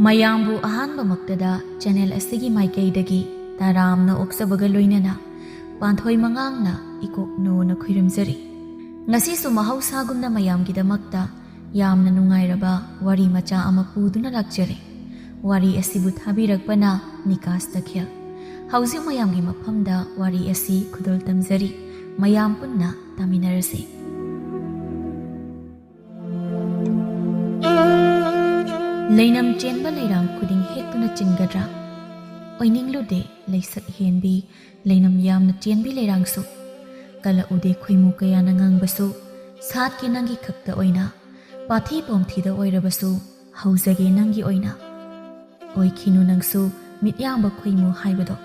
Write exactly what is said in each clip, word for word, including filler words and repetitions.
ꯃꯌꯥꯝꯕꯨ ꯑꯍꯥꯟꯕꯃꯛꯇꯗ ꯆꯦꯅꯦꯜ ꯑꯁꯤꯒꯤ ꯃꯥꯏꯀꯩꯗꯒꯤ ꯇꯔꯥꯝꯅ ꯑꯣꯛꯆꯕꯒ ꯂꯣꯏꯅꯅ ꯄꯥꯟꯊꯣꯏ ꯃꯉꯥꯡꯅ ꯏꯀꯣꯛ ꯅꯣꯅ ꯈꯨꯔꯨꯝꯖꯔꯤ꯫ ꯉꯁꯤꯁꯨ ꯃꯍꯧꯁꯥꯒꯨꯝꯅ ꯃꯌꯥꯝꯒꯤꯗꯃꯛꯇ ꯌꯥꯝꯅ ꯅꯨꯡꯉꯥꯏꯔꯕ ꯋꯥꯔꯤ ꯃꯆꯥ ꯑꯃ ꯄꯨꯗꯨꯅ ꯂꯥꯛꯆꯔꯦ꯫ ꯋꯥꯔꯤ ꯑꯁꯤꯕꯨ ꯊꯥꯕꯤꯔꯛꯄꯅ ꯅꯤꯀꯥꯁ ꯇꯈꯦꯜ꯫ ꯍꯧꯖꯤꯛ ꯃꯌꯥꯝꯒꯤ ꯃꯐꯝꯗ ꯋꯥꯔꯤ ꯑꯁꯤ ꯈꯨꯗꯣꯜ ꯇꯝꯖꯔꯤ꯫ ꯃꯌꯥꯝ ꯄꯨꯟꯅ ꯇꯥꯃꯤꯟꯅꯔꯁꯤ꯫ ꯂꯩꯅꯝ ꯆꯦꯟꯕ ꯂꯩꯔꯥꯡ ꯈꯨꯗꯤꯡ ꯍꯦꯛꯇꯨꯅ ꯆꯤꯟꯒꯗ꯭ꯔꯥ? ꯑꯣꯏꯅꯤꯡꯂꯨꯗꯦ ꯂꯩꯁꯛ ꯍꯦꯟꯕꯤ ꯂꯩꯅꯝ ꯌꯥꯝꯅ ꯆꯦꯟꯕꯤ ꯂꯩꯔꯥꯡꯁꯨ꯫ ꯀꯜꯂꯛꯎꯗꯦ ꯈꯣꯏꯃꯨ ꯀꯌꯥꯅ ꯉꯥꯡꯕꯁꯨ, ꯁꯥꯠꯀꯦ ꯅꯪꯒꯤ ꯈꯛꯇ ꯑꯣꯏꯅ꯫ ꯄꯥꯊꯤ ꯄꯣꯝꯊꯤꯗ ꯑꯣꯏꯔꯕꯁꯨ ꯍꯧꯖꯒꯦ ꯅꯪꯒꯤ ꯑꯣꯏꯅ꯫ ꯑꯣꯏꯈꯤꯅꯨ ꯅꯪꯁꯨ ꯃꯤꯠꯌꯥꯝꯕ ꯈꯣꯏꯃꯨ ꯍꯥꯏꯕꯗꯣ,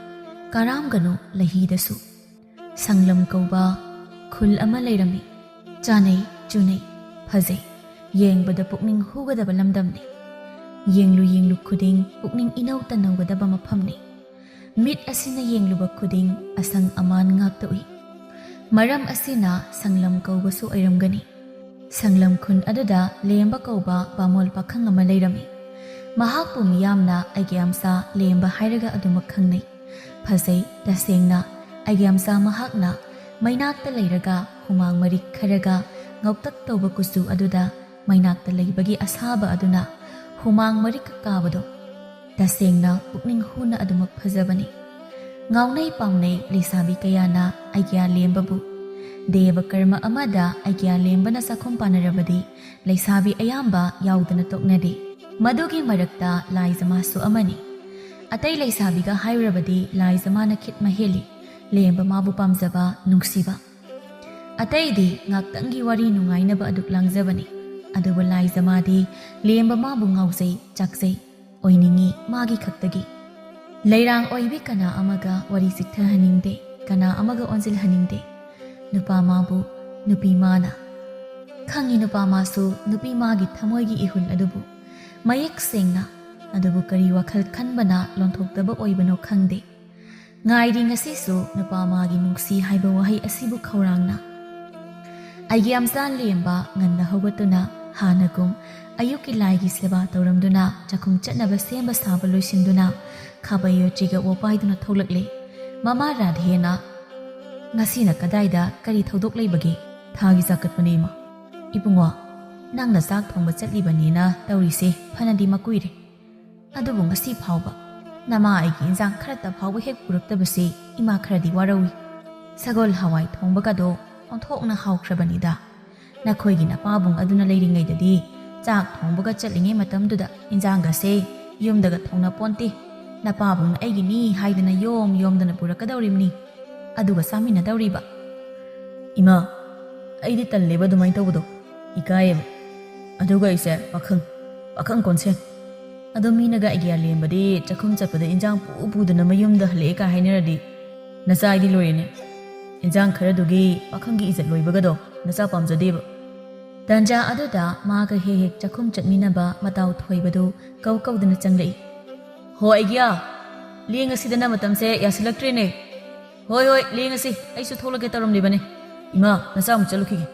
ꯀꯔꯥꯝꯒꯅꯨ ꯂꯩꯍꯤꯗꯁꯨ꯫ ꯁꯪꯂꯝ ꯀꯧꯕ ꯈꯨꯜ ꯑꯃ ꯂꯩꯔꯝꯃꯤ꯫ ꯆꯥꯅꯩ, ꯆꯨꯅꯩ, ꯐꯖꯩ, ꯌꯦꯡꯕꯗ ꯄꯨꯛꯅꯤꯡ ꯍꯨꯒꯗꯕ ꯂꯝꯗꯝꯅꯤ꯫ ꯌꯦꯡꯂꯨ ꯌꯦꯡꯂꯨ ꯈꯨꯗꯤꯡ ꯄꯨꯛꯅꯤꯡ ꯏꯅꯧ ꯇꯅꯧꯒꯗꯕ ꯃꯐꯝꯅꯤ꯫ ꯃꯤꯠ ꯑꯁꯤꯅ ꯌꯦꯡꯂꯨꯕ ꯈꯨꯗꯤꯡ ꯑꯁꯪ ꯑꯃꯥꯟ ꯉꯥꯛꯇ ꯎꯏ꯫ ꯃꯔꯝ ꯑꯁꯤꯅ ꯁꯪꯂꯝ ꯀꯧꯕꯁꯨ ꯑꯣꯏꯔꯝꯒꯅꯤ꯫ ꯁꯪꯂꯝ ꯈꯨꯟ ꯑꯗꯨꯗ ꯂꯦꯝꯕ ꯀꯧꯕ ꯕꯥꯃꯣꯜ ꯄꯥꯈꯪ ꯑꯃ ꯂꯩꯔꯝꯃꯤ꯫ ꯃꯍꯥꯛꯄꯨ ꯃꯤꯌꯥꯝꯅ ꯑꯩꯒꯤ ꯑꯝꯆꯥ ꯂꯦꯝꯕ ꯍꯥꯏꯔꯒ ꯑꯗꯨꯃꯛ ꯈꯪꯅꯩ꯫ ꯐꯖꯩ, ꯇꯁꯦꯡꯅ ꯑꯩꯒꯤ ꯑꯝꯆꯥ ꯃꯍꯥꯛꯅ ꯃꯩꯅꯥꯛꯇ ꯂꯩꯔꯒ ꯍꯨꯃꯥꯡ ꯃꯔꯤꯛ ꯈꯔꯒ ꯉꯧꯇꯛ ꯇꯧꯕ ꯀꯨꯆꯨ ꯑꯗꯨꯗ ꯃꯩꯅꯥꯛꯇ ꯂꯩꯕꯒꯤ ꯑꯁꯥꯕ ꯑꯗꯨꯅ ꯍꯨꯃꯥꯡ ꯃꯔꯤꯛꯀ ꯀꯥꯕꯗꯣ꯫ ꯇꯁꯦꯡꯅ ꯄꯨꯛꯅꯤꯡ ꯍꯨꯅ ꯑꯗꯨꯃꯛ ꯐꯖꯕꯅꯤ꯫ ꯉꯥꯎꯅꯩ ꯄꯥꯎꯅꯩ ꯂꯩꯁꯥꯕꯤ ꯀꯌꯥꯅ ꯑꯩꯒ꯭ꯌꯥ ꯂꯦꯝꯕꯕꯨ꯫ ꯗꯦꯕ ꯀꯔꯃ ꯑꯃꯗ ꯑꯩꯒ꯭ꯌꯥ ꯂꯦꯝꯕꯅ ꯆꯥꯛꯈꯨꯝ ꯄꯥꯟꯅꯔꯕꯗꯤ ꯂꯩꯁꯥꯕꯤ ꯑꯌꯥꯝꯕ ꯌꯥꯎꯗꯅ ꯇꯣꯛꯅꯗꯦ꯫ ꯃꯗꯨꯒꯤ ꯃꯔꯛꯇ ꯂꯥꯏꯖꯃꯥꯁꯨ ꯑꯃꯅꯤ꯫ ꯑꯇꯩ ꯂꯩꯁꯥꯕꯤꯒ ꯍꯥꯏꯔꯨꯔꯕꯗꯤ ꯂꯥꯏꯖꯃꯥꯅ ꯈꯤꯠ ꯃꯍꯦꯜꯂꯤ꯫ ꯂꯦꯝꯕ ꯃꯥꯕꯨ ꯄꯥꯝꯖꯕ, ꯅꯨꯡꯁꯤꯕ꯫ ꯑꯇꯩꯗꯤ ꯉꯥꯛꯇꯪꯒꯤ ꯋꯥꯔꯤ ꯅꯨꯡꯉꯥꯏꯅꯕ ꯑꯗꯨꯛ ꯂꯥꯡꯖꯕꯅꯤ꯫ ꯑꯗꯨꯕꯨ ꯂꯥꯏꯖꯃꯥꯗꯤ ꯂꯦꯝꯕ ꯃꯥꯕꯨ ꯉꯥꯎꯖꯩ, ꯆꯥꯛꯆꯩ꯫ ꯑꯣꯏꯅꯤꯡꯏ ꯃꯥꯒꯤ ꯈꯛꯇꯒꯤ꯫ ꯂꯩꯔꯥꯡ ꯑꯣꯏꯕꯤ ꯀꯅꯥ ꯑꯃꯒ ꯋꯥꯔꯤ ꯆꯤꯛꯊꯍꯟꯅꯤꯡꯗꯦ, ꯀꯅꯥ ꯑꯃꯒ ꯑꯣꯟꯁꯤꯜꯍꯟꯅꯤꯡꯗꯦ꯫ ꯅꯨꯄꯥ ꯃꯥꯕꯨ ꯅꯨꯄꯤ ꯃꯥꯅ꯫ ꯈꯪꯏ ꯅꯨꯄꯥ ꯃꯥꯁꯨ ꯅꯨꯄꯤ ꯃꯥꯒꯤ ꯊꯃꯣꯏꯒꯤ ꯏꯍꯨꯜ ꯑꯗꯨꯕꯨ ꯃꯌꯦꯛ ꯁꯦꯡꯅ꯫ ꯑꯗꯨꯕꯨ ꯀꯔꯤ ꯋꯥꯈꯜ ꯈꯟꯕꯅ ꯂꯣꯟꯊꯣꯛꯇꯕ ꯑꯣꯏꯕꯅꯣ ꯈꯪꯗꯦ꯫ ꯉꯥꯏꯔꯤ ꯉꯁꯤꯁꯨ ꯅꯨꯄꯥ ꯃꯥꯒꯤ ꯅꯨꯡꯁꯤ ꯍꯥꯏꯕ ꯋꯥꯍꯩ ꯑꯁꯤꯕꯨ ꯈꯧꯔꯥꯡꯅ꯫ ꯑꯩꯒꯤ ꯌꯥꯝꯆꯥ ꯂꯦꯝꯕ ꯉꯟꯅ ꯍꯧꯒꯠꯇꯨꯅ ꯍꯥꯟꯅꯒꯨꯝ ꯑꯌꯨꯛꯀꯤ ꯂꯥꯏꯒꯤ ꯁꯦꯕꯥ ꯇꯧꯔꯝꯗꯨꯅ ꯆꯥꯛꯈꯨꯝ ꯆꯠꯅꯕ ꯁꯦꯝꯕ ꯁꯥꯕ ꯂꯣꯏꯁꯤꯟꯗꯨꯅ ꯈꯥꯕꯩ ꯌꯣꯠꯆꯤꯒ ꯑꯣ ꯄꯥꯏꯗꯨꯅ ꯊꯣꯛꯂꯛꯂꯦ꯫ "ꯃꯃꯥ ꯔꯥꯙꯦꯅ, ꯉꯁꯤꯅ ꯀꯗꯥꯏꯗ ꯀꯔꯤ ꯊꯧꯗꯣꯛ ꯂꯩꯕꯒꯦ? ꯊꯥꯒꯤ ꯆꯥꯛꯀꯠꯄꯅꯦ ꯏꯃꯥ꯫" "ꯏꯕꯨꯡꯉꯣ, ꯅꯪꯅ ꯆꯥꯛ ꯊꯣꯡꯕ ꯆꯠꯂꯤꯕꯅꯦꯅ ꯇꯧꯔꯤꯁꯦ ꯐꯅꯗꯤ ꯃꯀꯨꯏꯔꯦ꯫ ꯑꯗꯨꯕꯨ ꯉꯁꯤ ꯐꯥꯎꯕ ꯅꯃꯥ ꯑꯩꯒꯤ ꯏꯟꯖꯥꯡ ꯈꯔꯇ ꯐꯥꯎꯕ ꯍꯦꯛ ꯄꯨꯔꯛꯇꯕꯁꯤ ꯏꯃꯥ ꯈꯔꯗꯤ ꯋꯥꯔꯧꯏ꯫ ꯁꯒꯣꯜ ꯍꯋꯥꯏ ꯊꯣꯡꯕꯒꯗꯣ ꯑꯣꯟꯊꯣꯛꯅ ꯍꯥꯎꯈ꯭ꯔꯕꯅꯤꯗ꯫ ꯅꯈꯣꯏꯒꯤ ꯅꯄꯥꯕꯨꯡ ꯑꯗꯨꯅ ꯂꯩꯔꯤꯉꯩꯗꯗꯤ ꯆꯥꯛ ꯊꯣꯡꯕꯒ ꯆꯠꯂꯤꯉꯩ ꯃꯇꯝꯗꯨꯗ ꯏꯟꯖꯥꯡꯒꯁꯦ ꯌꯨꯝꯗꯒ ꯊꯣꯡꯅ ꯄꯣꯟꯇꯦ꯫ ꯅꯄꯥꯕꯨꯡꯅ ꯑꯩꯒꯤꯅꯤ ꯍꯥꯏꯗꯅ ꯌꯣꯝ ꯌꯣꯝꯗꯅ ꯄꯨꯔꯛꯀꯗꯧꯔꯤꯕꯅꯤ꯫ ꯑꯗꯨꯒ ꯆꯥꯃꯤꯟꯅꯗꯧꯔꯤꯕ꯫" "ꯏꯃꯥ, ꯑꯩꯗꯤ ꯇꯜꯂꯦꯕ ꯑꯗꯨꯃꯥꯏꯅ ꯇꯧꯕꯗꯣ꯫ ꯏꯀꯥꯏꯌꯦꯕ꯫ ꯑꯗꯨꯒ ꯑꯩꯁꯦ ꯄꯥꯈꯪ, ꯄꯥꯈꯪ ꯀꯣꯟꯁꯦꯡ꯫ ꯑꯗꯣ ꯃꯤꯅꯒ ꯑꯥꯏꯗꯤꯌꯥ ꯂꯦꯝꯕꯗꯤ ꯆꯥꯛꯈꯨꯝ ꯆꯠꯄꯗ ꯏꯟꯖꯥꯡ ꯄꯨ ꯄꯨꯗꯅ ꯃꯌꯨꯝꯗ ꯍꯜꯂꯛꯑꯦ ꯀꯥꯏ ꯍꯥꯏꯅꯔꯗꯤ ꯅꯆꯥ ꯑꯩꯗꯤ ꯂꯣꯏꯔꯦꯅꯦ꯫ ꯏꯟꯖꯥꯡ ꯈꯔꯗꯨꯒꯤ ꯄꯥꯈꯪꯒꯤ ꯏꯖꯠ ꯂꯣꯏꯕꯒꯗꯣ ꯅꯆꯥ ꯄꯥꯝꯖꯗꯦꯕ꯫" ꯇꯟꯖꯥ ꯑꯗꯨꯗ ꯃꯥꯒ ꯍꯦꯛ ꯍꯦꯛ ꯆꯥꯛꯈꯨꯝ ꯆꯠꯃꯤꯟꯅꯕ ꯃꯇꯥꯎ ꯊꯣꯏꯕꯗꯨ ꯀꯧ ꯀꯧꯗꯅ ꯆꯪꯂꯛꯏ꯫ "ꯍꯣ ꯑꯩꯒꯤꯌꯥ, ꯂꯦꯡꯉꯁꯤꯗꯅ, ꯃꯇꯝꯁꯦ ꯌꯥꯁꯤꯜꯂꯛꯇ꯭ꯔꯦꯅꯦ꯫" "ꯍꯣꯏ ꯍꯣꯏ, ꯂꯦꯡꯉꯁꯤ, ꯑꯩꯁꯨ ꯊꯣꯛꯂꯛꯀꯦ ꯇꯧꯔꯝꯂꯤꯕꯅꯦ꯫ ꯏꯃꯥ, ꯅꯆꯥ ꯑꯃꯨꯛ ꯆꯠꯂꯨꯈꯤꯒꯦ꯫"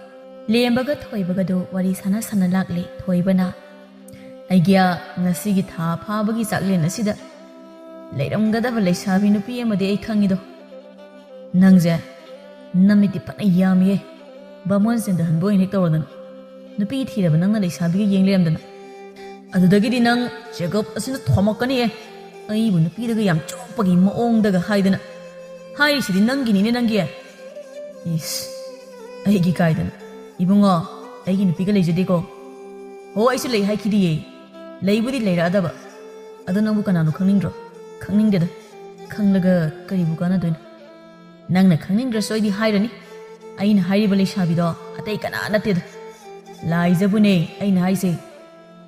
ꯂꯦꯝꯕꯒ ꯊꯣꯏꯕꯒꯗꯨ ꯋꯥꯔꯤ ꯁꯥꯟꯅ ꯁꯥꯟꯅ ꯂꯥꯛꯂꯦ ꯊꯣꯏꯕꯅ꯫ "ꯑꯩꯒꯤꯌꯥ, ꯉꯁꯤꯒꯤ ꯊꯥ ꯐꯥꯕꯒꯤ ꯆꯥꯛꯂꯦꯟ ꯑꯁꯤꯗ ꯂꯩꯔꯝꯒꯗꯕ ꯂꯩꯁꯥꯕꯤ ꯅꯨꯄꯤ ꯑꯃꯗꯤ ꯑꯩ ꯈꯪꯉꯤꯗꯣ꯫ ꯅꯪꯁꯦ ꯅꯃꯤꯠꯇꯤ ꯐꯅ ꯌꯥꯝꯃꯤꯌꯦ꯫ ꯕꯥꯃꯣꯟ ꯆꯦꯟꯗꯍꯟꯕ ꯑꯣꯏꯅ ꯍꯦꯛ ꯇꯧꯔꯗꯅ꯫ ꯅꯨꯄꯤ ꯊꯤꯔꯕ ꯅꯪꯅ ꯂꯩꯁꯥꯕꯤꯒ ꯌꯦꯡ ꯂꯩꯔꯝꯗꯅ꯫ ꯑꯗꯨꯗꯒꯤꯗꯤ ꯅꯪ ꯆꯦꯒꯞ ꯑꯁꯤꯅ ꯊꯣꯝꯃꯛꯀꯅꯤꯌꯦ꯫ ꯑꯩꯕꯨ ꯅꯨꯄꯤꯗꯒ ꯌꯥꯝ ꯆꯣꯞꯄꯒꯤ ꯃꯑꯣꯡꯗꯒ ꯍꯥꯏꯗꯅ꯫ ꯍꯥꯏꯔꯤꯁꯤꯗꯤ ꯅꯪꯒꯤꯅꯤꯅꯦ ꯅꯪꯒꯤ꯫" "ꯏꯁ, ꯑꯩꯒꯤ ꯀꯥꯏꯗꯅ? ꯏꯕꯨꯡꯉꯣ, ꯑꯩꯒꯤ ꯅꯨꯄꯤꯒ ꯂꯩꯖꯗꯦꯀꯣ꯫" "ꯍꯣ, ꯑꯩꯁꯨ ꯂꯩ ꯍꯥꯏꯈꯤꯗꯤꯌꯦ꯫ ꯂꯩꯕꯨꯗꯤ ꯂꯩꯔꯛꯑꯗꯕ꯫ ꯑꯗꯣ ꯅꯪꯕꯨ ꯀꯅꯥꯅꯣ ꯈꯪꯅꯤꯡꯗ꯭ꯔꯣ?" "ꯈꯪꯅꯤꯡꯗꯦꯗ꯫ ꯈꯪꯂꯒ ꯀꯔꯤꯕꯨ ꯀꯥꯟꯅꯗꯣꯏꯅꯣ?" "ꯅꯪꯅ ꯈꯪꯅꯤꯡꯗ꯭ꯔꯁꯨ ꯑꯩꯗꯤ ꯍꯥꯏꯔꯅꯤ꯫ ꯑꯩꯅ ꯍꯥꯏꯔꯤꯕ ꯂꯩꯁꯥꯕꯤꯗꯣ ꯑꯇꯩ ꯀꯅꯥ ꯅꯠꯇꯦꯗ꯫ ꯂꯥꯏꯖꯕꯨꯅꯦ ꯑꯩꯅ ꯍꯥꯏꯁꯦ꯫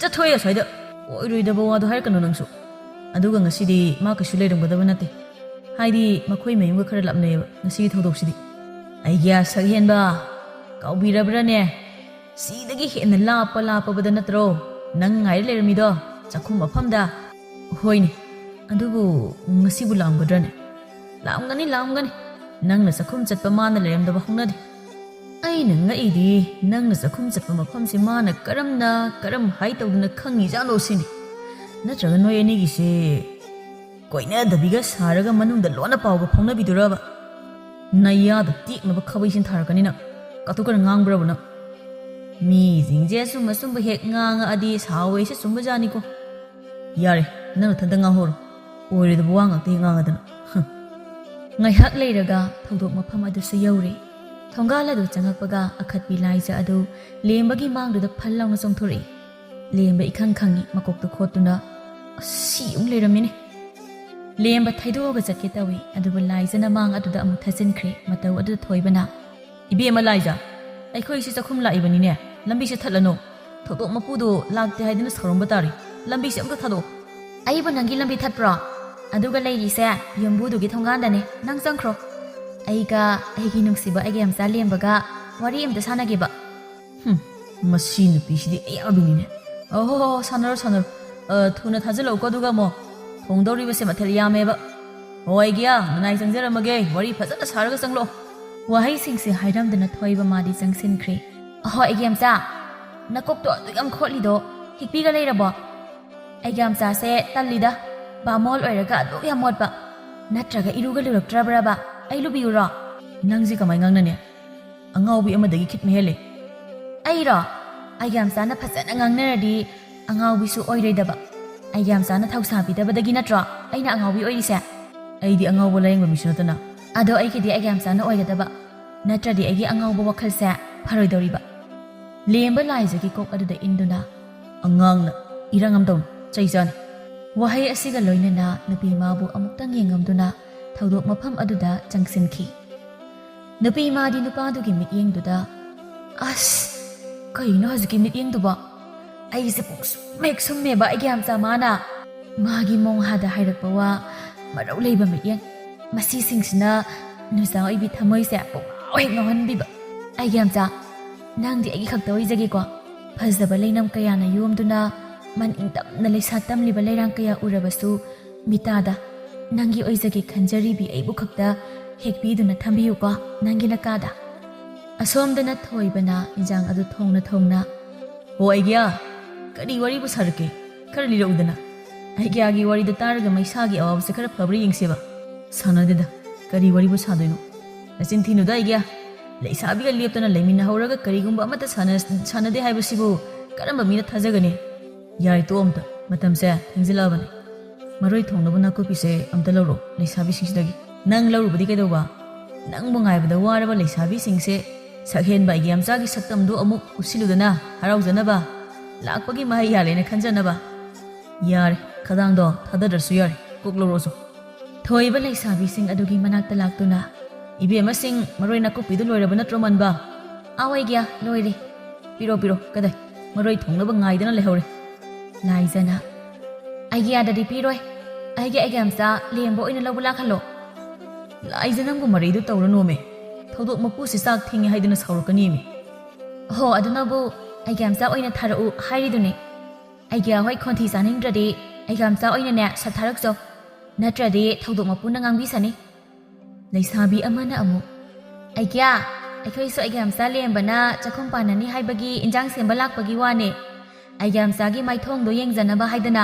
ꯆꯠꯊꯣꯛꯑꯦ ꯑꯁ꯭ꯋꯥꯏꯗ꯫ ꯑꯣꯏꯔꯣꯏꯗꯕ ꯋꯥꯗꯣ ꯍꯥꯏꯔꯛꯀꯅꯨ ꯅꯪꯁꯨ꯫ ꯑꯗꯨꯒ ꯉꯁꯤꯗꯤ ꯃꯥ ꯀꯩꯁꯨ ꯂꯩꯔꯝꯒꯗꯕ ꯅꯠꯇꯦ꯫ ꯍꯥꯏꯗꯤ ꯃꯈꯣꯏ ꯃꯌꯨꯝꯒ ꯈꯔ ꯂꯥꯞꯅꯩꯌꯦꯕ ꯉꯁꯤꯒꯤ ꯊꯧꯗꯣꯛꯁꯤꯗꯤ꯫" "ꯑꯩꯒꯤ ꯁꯛ ꯍꯦꯟꯕ, ꯀꯥꯎꯕꯤꯔꯕ꯭ꯔꯥꯅꯦ? ꯁꯤꯗꯒꯤ ꯍꯦꯟꯅ ꯂꯥꯞꯄ ꯂꯥꯞꯄꯕꯗ ꯅꯠꯇ꯭ꯔꯣ ꯅꯪ ꯉꯥꯏꯔ ꯂꯩꯔꯝꯃꯤꯗꯣ? ꯆꯥꯛꯈꯨꯝ ꯃꯐꯝꯗ꯫" "ꯍꯣꯏꯅꯦ, ꯑꯗꯨꯕꯨ ꯉꯁꯤꯕꯨ ꯂꯥꯛꯑꯝꯒꯗ꯭ꯔꯅꯦ?" ꯂꯥꯝꯒꯅꯤ, ꯂꯥꯝꯒꯅꯤ꯫ ꯅꯪꯅ ꯆꯥꯛꯈꯨꯝ ꯆꯠꯄ ꯃꯥꯅ ꯂꯩꯔꯝꯗꯕ ꯍꯧꯅꯗꯦ꯫ ꯑꯩꯅ ꯉꯛꯏꯗꯤ ꯅꯪꯅ ꯆꯥꯛꯈꯨꯝ ꯆꯠꯄ ꯃꯐꯝꯁꯦ ꯃꯥꯅ ꯀꯔꯝꯅ, ꯀꯔꯝ ꯍꯥꯏ ꯇꯧꯗꯅ ꯈꯪꯉꯤꯖꯥꯠꯅꯣ ꯁꯤꯅꯤ꯫ ꯅꯠꯇ꯭ꯔꯒ ꯅꯣꯏ ꯑꯅꯤꯒꯤꯁꯦ ꯀꯣꯏꯅꯗꯕꯤꯒ ꯁꯥꯔꯒ ꯃꯅꯨꯡꯗ ꯂꯣꯟꯅ ꯄꯥꯎꯒ ꯐꯥꯎꯅꯕꯤꯗꯨꯔꯕ? ꯅꯌꯥꯗ ꯇꯦꯛꯅꯕ ꯈꯥꯕꯩ ꯁꯤꯟꯊꯔꯛꯀꯅꯤ ꯅꯪ꯫ ꯀꯥꯇꯨꯀꯔꯟ ꯉꯥꯡꯕ꯭ꯔꯕ ꯅꯪ? ꯃꯤꯁꯤꯡꯁꯦ ꯑꯆꯨꯝ ꯑꯆꯨꯝꯕ ꯍꯦꯛ ꯉꯥꯡꯉꯛꯑꯗꯤ ꯁꯥꯎꯋꯦꯁꯦ ꯆꯨꯝꯕꯖꯥꯠꯅꯤꯀꯣ꯫ ꯌꯥꯔꯦ, ꯅꯪ ꯅꯊꯟꯗ ꯉꯥꯡꯍꯧꯔꯣ꯫ ꯑꯣꯏꯔꯣꯏꯗꯕ ꯋꯥ ꯉꯥꯛꯇ ꯍꯦꯛ ꯉꯥꯡꯉꯗꯅ꯫ ꯍꯝ꯫ ꯉꯥꯏꯍꯥꯛ ꯂꯩꯔꯒ ꯊꯧꯗꯣꯛ ꯃꯐꯝ ꯑꯗꯨꯁꯨ ꯌꯧꯔꯦ꯫ ꯊꯣꯡꯒꯥꯜ ꯑꯗꯨ ꯆꯪꯉꯛꯄꯒ ꯑꯈꯠꯄꯤ ꯂꯥꯏꯖ ꯑꯗꯨ ꯂꯦꯝꯕꯒꯤ ꯃꯥꯡꯗꯨꯗ ꯐꯜ ꯂꯥꯎꯅ ꯆꯣꯡꯊꯣꯔꯛꯏ꯫ ꯂꯦꯝꯕ ꯏꯈꯪ ꯈꯪꯉꯤ ꯃꯀꯣꯛꯇꯨ ꯈꯣꯠꯇꯨꯅ꯫ ꯑꯁꯤ ꯑꯃꯨꯛ ꯂꯩꯔꯝꯃꯤꯅꯦ꯫ ꯂꯦꯝꯕ ꯊꯩꯗꯣꯛꯑꯒ ꯆꯠꯀꯦ ꯇꯧꯏ, ꯑꯗꯨꯕꯨ ꯂꯥꯏꯖꯅ ꯃꯥꯡ ꯑꯗꯨꯗ ꯑꯃꯨꯛ ꯊꯥꯖꯤꯟꯈ꯭ꯔꯦ꯫ ꯃꯇꯧ ꯑꯗꯨꯗ ꯊꯣꯏꯕꯅ, "ꯏꯕꯦꯝꯃ ꯂꯥꯏꯖ, ꯑꯩꯈꯣꯏꯁꯤ ꯆꯥꯛꯈꯨꯝ ꯂꯥꯛꯏꯕꯅꯤꯅꯦ, ꯂꯝꯕꯤꯁꯦ ꯊꯠꯂꯅꯨ꯫ ꯊꯧꯗꯣꯛ ꯃꯄꯨꯗꯣ ꯂꯥꯛꯇꯦ ꯍꯥꯏꯗꯨꯅ ꯁꯥꯎꯔꯝꯕ ꯇꯥꯔꯦ꯫ ꯂꯝꯕꯤꯁꯦ ꯑꯝꯇ ꯊꯥꯗꯣꯛꯑꯣ꯫" "ꯑꯩꯕꯨ ꯅꯪꯒꯤ ꯂꯝꯕꯤ ꯊꯠꯄ꯭ꯔꯣ? ꯑꯗꯨꯒ ꯂꯩꯔꯤꯁꯦ ꯌꯨꯝꯕꯨꯗꯨꯒꯤ ꯊꯣꯡꯒꯥꯟꯗꯅꯦ, ꯅꯪ ꯆꯪꯈ꯭ꯔꯣ꯫ ꯑꯩꯒ ꯑꯩꯒꯤ ꯅꯨꯡꯁꯤꯕ ꯑꯩꯒꯤ ꯌꯥꯝꯆꯥ ꯂꯦꯝꯕꯒ ꯋꯥꯔꯤ ꯑꯝꯇ ꯁꯥꯟꯅꯒꯦꯕ꯫" ꯍꯨꯝ, ꯃꯁꯤ ꯅꯨꯄꯤꯁꯤꯗꯤ ꯑꯌꯥꯕꯤꯅꯤꯅꯦ꯫ "ꯑꯣ, ꯍꯣ, ꯍꯣ, ꯁꯥꯟꯅꯔꯣ, ꯁꯥꯟꯅꯔꯣ꯫ ꯑ, ꯊꯨꯅ ꯊꯥꯖꯤꯜꯂꯛꯎꯀꯣ, ꯑꯗꯨꯒ ꯑꯃꯨꯛ ꯊꯣꯡꯗꯧꯔꯤꯕꯁꯦ ꯃꯊꯦꯜ ꯌꯥꯝꯃꯦꯕ꯫ ꯍꯣꯏ, ꯒꯤꯌꯥ, ꯅꯅꯥꯏ ꯆꯪꯖꯔꯝꯃꯒꯦ, ꯋꯥꯔꯤ ꯐꯖꯅ ꯁꯥꯔꯒ ꯆꯪꯂꯛꯑꯣ꯫" ꯋꯥꯍꯩꯁꯤꯡꯁꯦ ꯍꯥꯏꯔꯝꯗꯅ ꯊꯣꯏꯕ ꯃꯥꯗꯤ ꯆꯪꯁꯤꯟꯈ꯭ꯔꯦ꯫ "ꯑꯍꯣꯏ, ꯑꯩꯒꯤ ꯌꯥꯝꯆꯥ, ꯅꯀꯣꯛꯇꯣ ꯑꯗꯨꯛ ꯌꯥꯝ ꯈꯣꯠꯂꯤꯗꯣ ꯍꯤꯛꯄꯤꯒ ꯂꯩꯔꯕꯣ? ꯑꯩꯒꯤ ꯌꯥꯝꯆꯥꯁꯦ ꯇꯜꯂꯤꯗ, ꯕꯥꯃꯣꯜ ꯑꯣꯏꯔꯒ ꯑꯗꯨꯛ ꯌꯥꯝ ꯃꯣꯠꯄ꯫ ꯅꯠꯇ꯭ꯔꯒ ꯏꯔꯨꯒ ꯂꯨꯔꯛꯇ꯭ꯔꯕ꯭ꯔꯕ? ꯑꯩ ꯂꯨꯕꯤꯌꯨꯔꯣ?" ꯅꯪꯁꯦ ꯀꯃꯥꯏ ꯉꯥꯡꯅꯅꯤ? ꯑꯉꯥꯎꯕꯤ ꯑꯃꯗꯒꯤ ꯈꯤꯠ ꯃꯍꯦꯜꯂꯦ꯫ "ꯑꯩꯔꯣ? ꯑꯩꯒꯤ ꯌꯥꯝꯆꯥꯅ ꯐꯖꯅ ꯉꯥꯡꯅꯔꯗꯤ ꯑꯉꯥꯎꯕꯤꯁꯨ ꯑꯣꯏꯔꯣꯏꯗꯕ꯫ ꯑꯩꯒꯤ ꯌꯥꯝꯆꯥꯅ ꯊꯧꯁꯥꯕꯤꯗꯕꯗꯒꯤ ꯅꯠꯇ꯭ꯔꯣ ꯑꯩꯅ ꯑꯉꯥꯎꯕꯤ ꯑꯣꯏꯔꯤꯁꯦ?" "ꯑꯩꯗꯤ ꯑꯉꯥꯎꯕ ꯂꯥꯌꯦꯡꯕ ꯃꯤꯁꯨ ꯅꯠꯇꯅ꯫" "ꯑꯗꯣ ꯑꯩꯒꯤꯗꯤ ꯑꯩꯒꯤ ꯌꯥꯝꯆꯥꯅ ꯑꯣꯏꯒꯗꯕ, ꯅꯠꯇ꯭ꯔꯗꯤ ꯑꯩꯒꯤ ꯑꯉꯥꯎꯕ ꯋꯥꯈꯜꯁꯦ ꯐꯔꯣꯏꯗꯧꯔꯤꯕ꯫" ꯂꯦꯝꯕ ꯂꯥꯏꯖꯒꯤ ꯀꯣꯛ ꯑꯗꯨꯗ ꯏꯟꯗꯨꯅ, "ꯑꯉꯥꯡꯅ ꯏꯔꯥꯡ ꯑꯃ ꯇꯧꯅꯨ, ꯆꯩ ꯆꯥꯅꯤ꯫" ꯋꯥꯍꯩ ꯑꯁꯤꯒ ꯂꯣꯏꯅꯅ ꯅꯨꯄꯤ ꯃꯥꯕꯨ ꯑꯃꯨꯛꯇꯪ ꯌꯦꯡꯉꯝꯗꯨꯅ ꯊꯧꯗꯣꯛ ꯃꯐꯝ ꯑꯗꯨꯗ ꯆꯪꯁꯤꯟꯈꯤ꯫ ꯅꯨꯄꯤ ꯃꯥꯗꯤ ꯅꯨꯄꯥꯗꯨꯒꯤ ꯃꯤꯠꯌꯦꯡꯗꯨꯗ, "ꯑꯁ, ꯀꯩꯅꯣ ꯍꯧꯖꯤꯛꯀꯤ ꯃꯤꯠꯌꯦꯡꯗꯨꯕꯣ? ꯑꯩꯁꯦ ꯄꯨꯡꯁꯨꯝ ꯍꯦꯛ ꯁꯨꯝꯃꯦꯕ ꯑꯩꯒꯤ ꯌꯥꯝꯆꯥ ꯃꯥꯅ꯫ ꯃꯥꯒꯤ ꯃꯣꯡꯍꯥꯗ ꯍꯥꯏꯔꯛꯄ ꯋꯥ, ꯃꯔꯧ ꯂꯩꯕ ꯃꯤꯠꯌꯦꯡ, ꯃꯁꯤꯁꯤꯡꯁꯤꯅ ꯅꯨꯆꯥ ꯑꯣꯏꯕꯤ ꯊꯃꯣꯏꯁꯦ ꯄꯨꯡꯉꯥꯎ ꯍꯦꯛ ꯉꯥꯎꯍꯟꯕꯤꯕ꯫ ꯑꯩꯒꯤ ꯌꯥꯝꯆꯥ, ꯅꯪꯗꯤ ꯑꯩꯒꯤ ꯈꯛꯇ ꯑꯣꯏꯖꯒꯦꯀꯣ꯫ ꯐꯖꯕ ꯂꯩꯅꯝ ꯀꯌꯥꯅ ꯌꯣꯝꯗꯨꯅ ꯃꯅꯤꯡ ꯇꯝꯅ ꯂꯩꯁꯥ ꯇꯝꯂꯤꯕ ꯂꯩꯔꯥꯡ ꯀꯌꯥ ꯎꯔꯕꯁꯨ ꯃꯤꯇꯥꯗ ꯅꯪꯒꯤ ꯑꯣꯏꯖꯒꯦ ꯈꯟꯖꯔꯤꯕꯤ ꯑꯩꯕꯨ ꯈꯛꯇ ꯍꯦꯛꯄꯤꯗꯨꯅ ꯊꯝꯕꯤꯌꯨꯀꯣ, ꯅꯪꯒꯤ ꯅꯀꯥꯗ꯫ ꯑꯁꯣꯝꯗꯅ ꯊꯣꯏꯕꯅ ꯏꯟꯖꯥꯡ ꯑꯗꯨ ꯊꯣꯡꯅ ꯊꯣꯡꯅ, "ꯍꯣ ꯑꯩꯒꯤꯌꯥ, ꯀꯔꯤ ꯋꯥꯔꯤꯕꯨ ꯁꯥꯔꯛꯀꯦ? ꯈꯔ ꯂꯤꯔꯛꯎꯗꯅ꯫ ꯑꯩꯒꯤꯌꯥꯒꯤ ꯋꯥꯔꯤꯗ ꯇꯥꯔꯒ ꯃꯩꯁꯥꯒꯤ ꯑꯋꯥꯕꯁꯦ ꯈꯔ ꯐꯕ꯭ꯔꯥ ꯌꯦꯡꯁꯦꯕ꯫" "ꯁꯥꯟꯅꯗꯦꯗ, ꯀꯔꯤ ꯋꯥꯔꯤꯕꯨ ꯁꯥꯗꯣꯏꯅꯣ? ꯅꯆꯤꯟ ꯊꯤꯅꯨꯗ ꯑꯩꯒꯤꯌꯥ꯫ ꯂꯩꯁꯥꯕꯤꯒ ꯂꯦꯞꯇꯅ ꯂꯩꯃꯤꯟꯅꯍꯧꯔꯒ ꯀꯔꯤꯒꯨꯝꯕ ꯑꯃꯠꯇ ꯁꯥꯟꯅ-, ꯁꯥꯟꯅꯗꯦ ꯍꯥꯏꯕꯁꯤꯕꯨ ꯀꯔꯝꯕ ꯃꯤꯅ ꯊꯥꯖꯒꯅꯤ?" "ꯌꯥꯔꯦ, ꯇꯣꯛꯑꯣ ꯑꯝꯇ, ꯃꯇꯝꯁꯦ ꯊꯦꯡꯖꯤꯜꯂꯛꯑꯕꯅꯤ꯫ ꯃꯔꯣꯏ ꯊꯣꯡꯅꯕ ꯅꯥꯀꯨꯞꯄꯤꯁꯦ ꯑꯝꯇ ꯂꯧꯔꯣ ꯂꯩꯁꯥꯕꯤꯁꯤꯡꯁꯤꯗꯒꯤ꯫" "ꯅꯪ ꯂꯧꯔꯨꯕꯗꯤ ꯀꯩꯗꯧꯕ? ꯅꯪꯕꯨ ꯉꯥꯏꯕꯗ ꯋꯥꯔꯕ ꯂꯩꯁꯥꯕꯤꯁꯤꯡꯁꯦ ꯁꯛꯍꯦꯟꯕ ꯑꯩꯒꯤ ꯌꯥꯝꯆꯥꯒꯤ ꯁꯛꯇꯝꯗꯨ ꯑꯃꯨꯛ ꯎꯠꯁꯤꯜꯂꯨꯗꯅ ꯍꯔꯥꯎꯖꯅꯕ꯫ ꯂꯥꯛꯄꯒꯤ ꯃꯍꯩ ꯌꯥꯜꯂꯦꯅ ꯈꯟꯖꯅꯕ꯫" "ꯌꯥꯔꯦ, ꯈꯗꯥꯡꯗꯣ ꯊꯥꯗꯗ꯭ꯔꯁꯨ ꯌꯥꯔꯦ, ꯀꯣꯛ ꯂꯧꯔꯣꯁꯨ꯫" ꯊꯣꯏꯕ ꯂꯩꯁꯥꯕꯤꯁꯤꯡ ꯑꯗꯨꯒꯤ ꯃꯅꯥꯛꯇ ꯂꯥꯛꯇꯨꯅ, "ꯏꯕꯦꯝꯃꯁꯤꯡ, ꯃꯔꯣꯏ ꯅꯥꯀꯨꯞꯄꯤꯗꯨ ꯂꯣꯏꯔꯕ ꯅꯠꯇ꯭ꯔꯣ, ꯃꯟꯕ?" "ꯑꯥꯎ ꯑꯩꯒꯤꯌꯥ, ꯂꯣꯏꯔꯦ꯫" "ꯄꯤꯔꯣ, ꯄꯤꯔꯣ, ꯀꯗꯥꯏ? ꯃꯔꯣꯏ ꯊꯣꯡꯅꯕ ꯉꯥꯏꯗꯅ ꯂꯩꯍꯧꯔꯦ꯫" ꯂꯥꯏꯖꯅ, "ꯑꯩꯒꯤꯌꯥꯗꯗꯤ ꯄꯤꯔꯣꯏ꯫ ꯑꯩꯒꯤ ꯑꯩꯒꯤꯌꯥꯝꯆꯥ ꯂꯦꯝꯕ ꯑꯣꯏꯅ ꯂꯧꯕ ꯂꯥꯛꯍꯜꯂꯣ꯫" "ꯂꯥꯏꯖ, ꯅꯪꯕꯨ ꯃꯔꯩꯗꯨ ꯇꯧꯔꯅꯣꯃꯦ꯫ ꯊꯧꯗꯣꯛ ꯃꯄꯨꯁꯤ ꯆꯥꯛ ꯊꯦꯡꯉꯦ ꯍꯥꯏꯗꯨꯅ ꯁꯥꯎꯔꯛꯀꯅꯤꯃꯤ꯫" "ꯍꯣ, ꯑꯗꯨꯅꯕꯨ ꯑꯩꯒꯤꯌꯥꯝꯆꯥ ꯑꯣꯏꯅ ꯊꯥꯔꯛꯎ ꯍꯥꯏꯔꯤꯗꯨꯅꯤ꯫ ꯑꯩꯒꯤꯌꯥ ꯍꯣꯏ ꯈꯣꯟꯊꯤ ꯆꯥꯅꯤꯡꯗ꯭ꯔꯗꯤ ꯑꯩꯒꯤꯌꯥꯝꯆꯥ ꯑꯣꯏꯅꯅꯦ ꯁꯠ ꯊꯥꯔꯛꯆꯧ꯫ ꯅꯠꯇ꯭ꯔꯗꯤ ꯊꯧꯗꯣꯛ ꯃꯄꯨꯅ ꯉꯥꯡꯕꯤꯁꯅꯤ꯫" ꯂꯩꯁꯥꯕꯤ ꯑꯃꯅ ꯑꯃꯨꯛ, "ꯑꯩꯒꯤꯌꯥ, ꯑꯩꯈꯣꯏꯁꯨ ꯑꯩꯒꯤꯌꯥꯝꯆꯥ ꯂꯦꯝꯕꯅ ꯆꯥꯛꯈꯨꯝ ꯄꯥꯟꯅꯅꯤ ꯍꯥꯏꯕꯒꯤ ꯏꯟꯖꯥꯡ ꯁꯦꯝꯕ ꯂꯥꯛꯄꯒꯤ ꯋꯥꯅꯦ꯫ ꯑꯩꯒꯤꯌꯥꯝꯆꯥꯒꯤ ꯃꯥꯏꯊꯣꯡꯗꯣ ꯌꯦꯡꯖꯅꯕ ꯍꯥꯏꯗꯅ꯫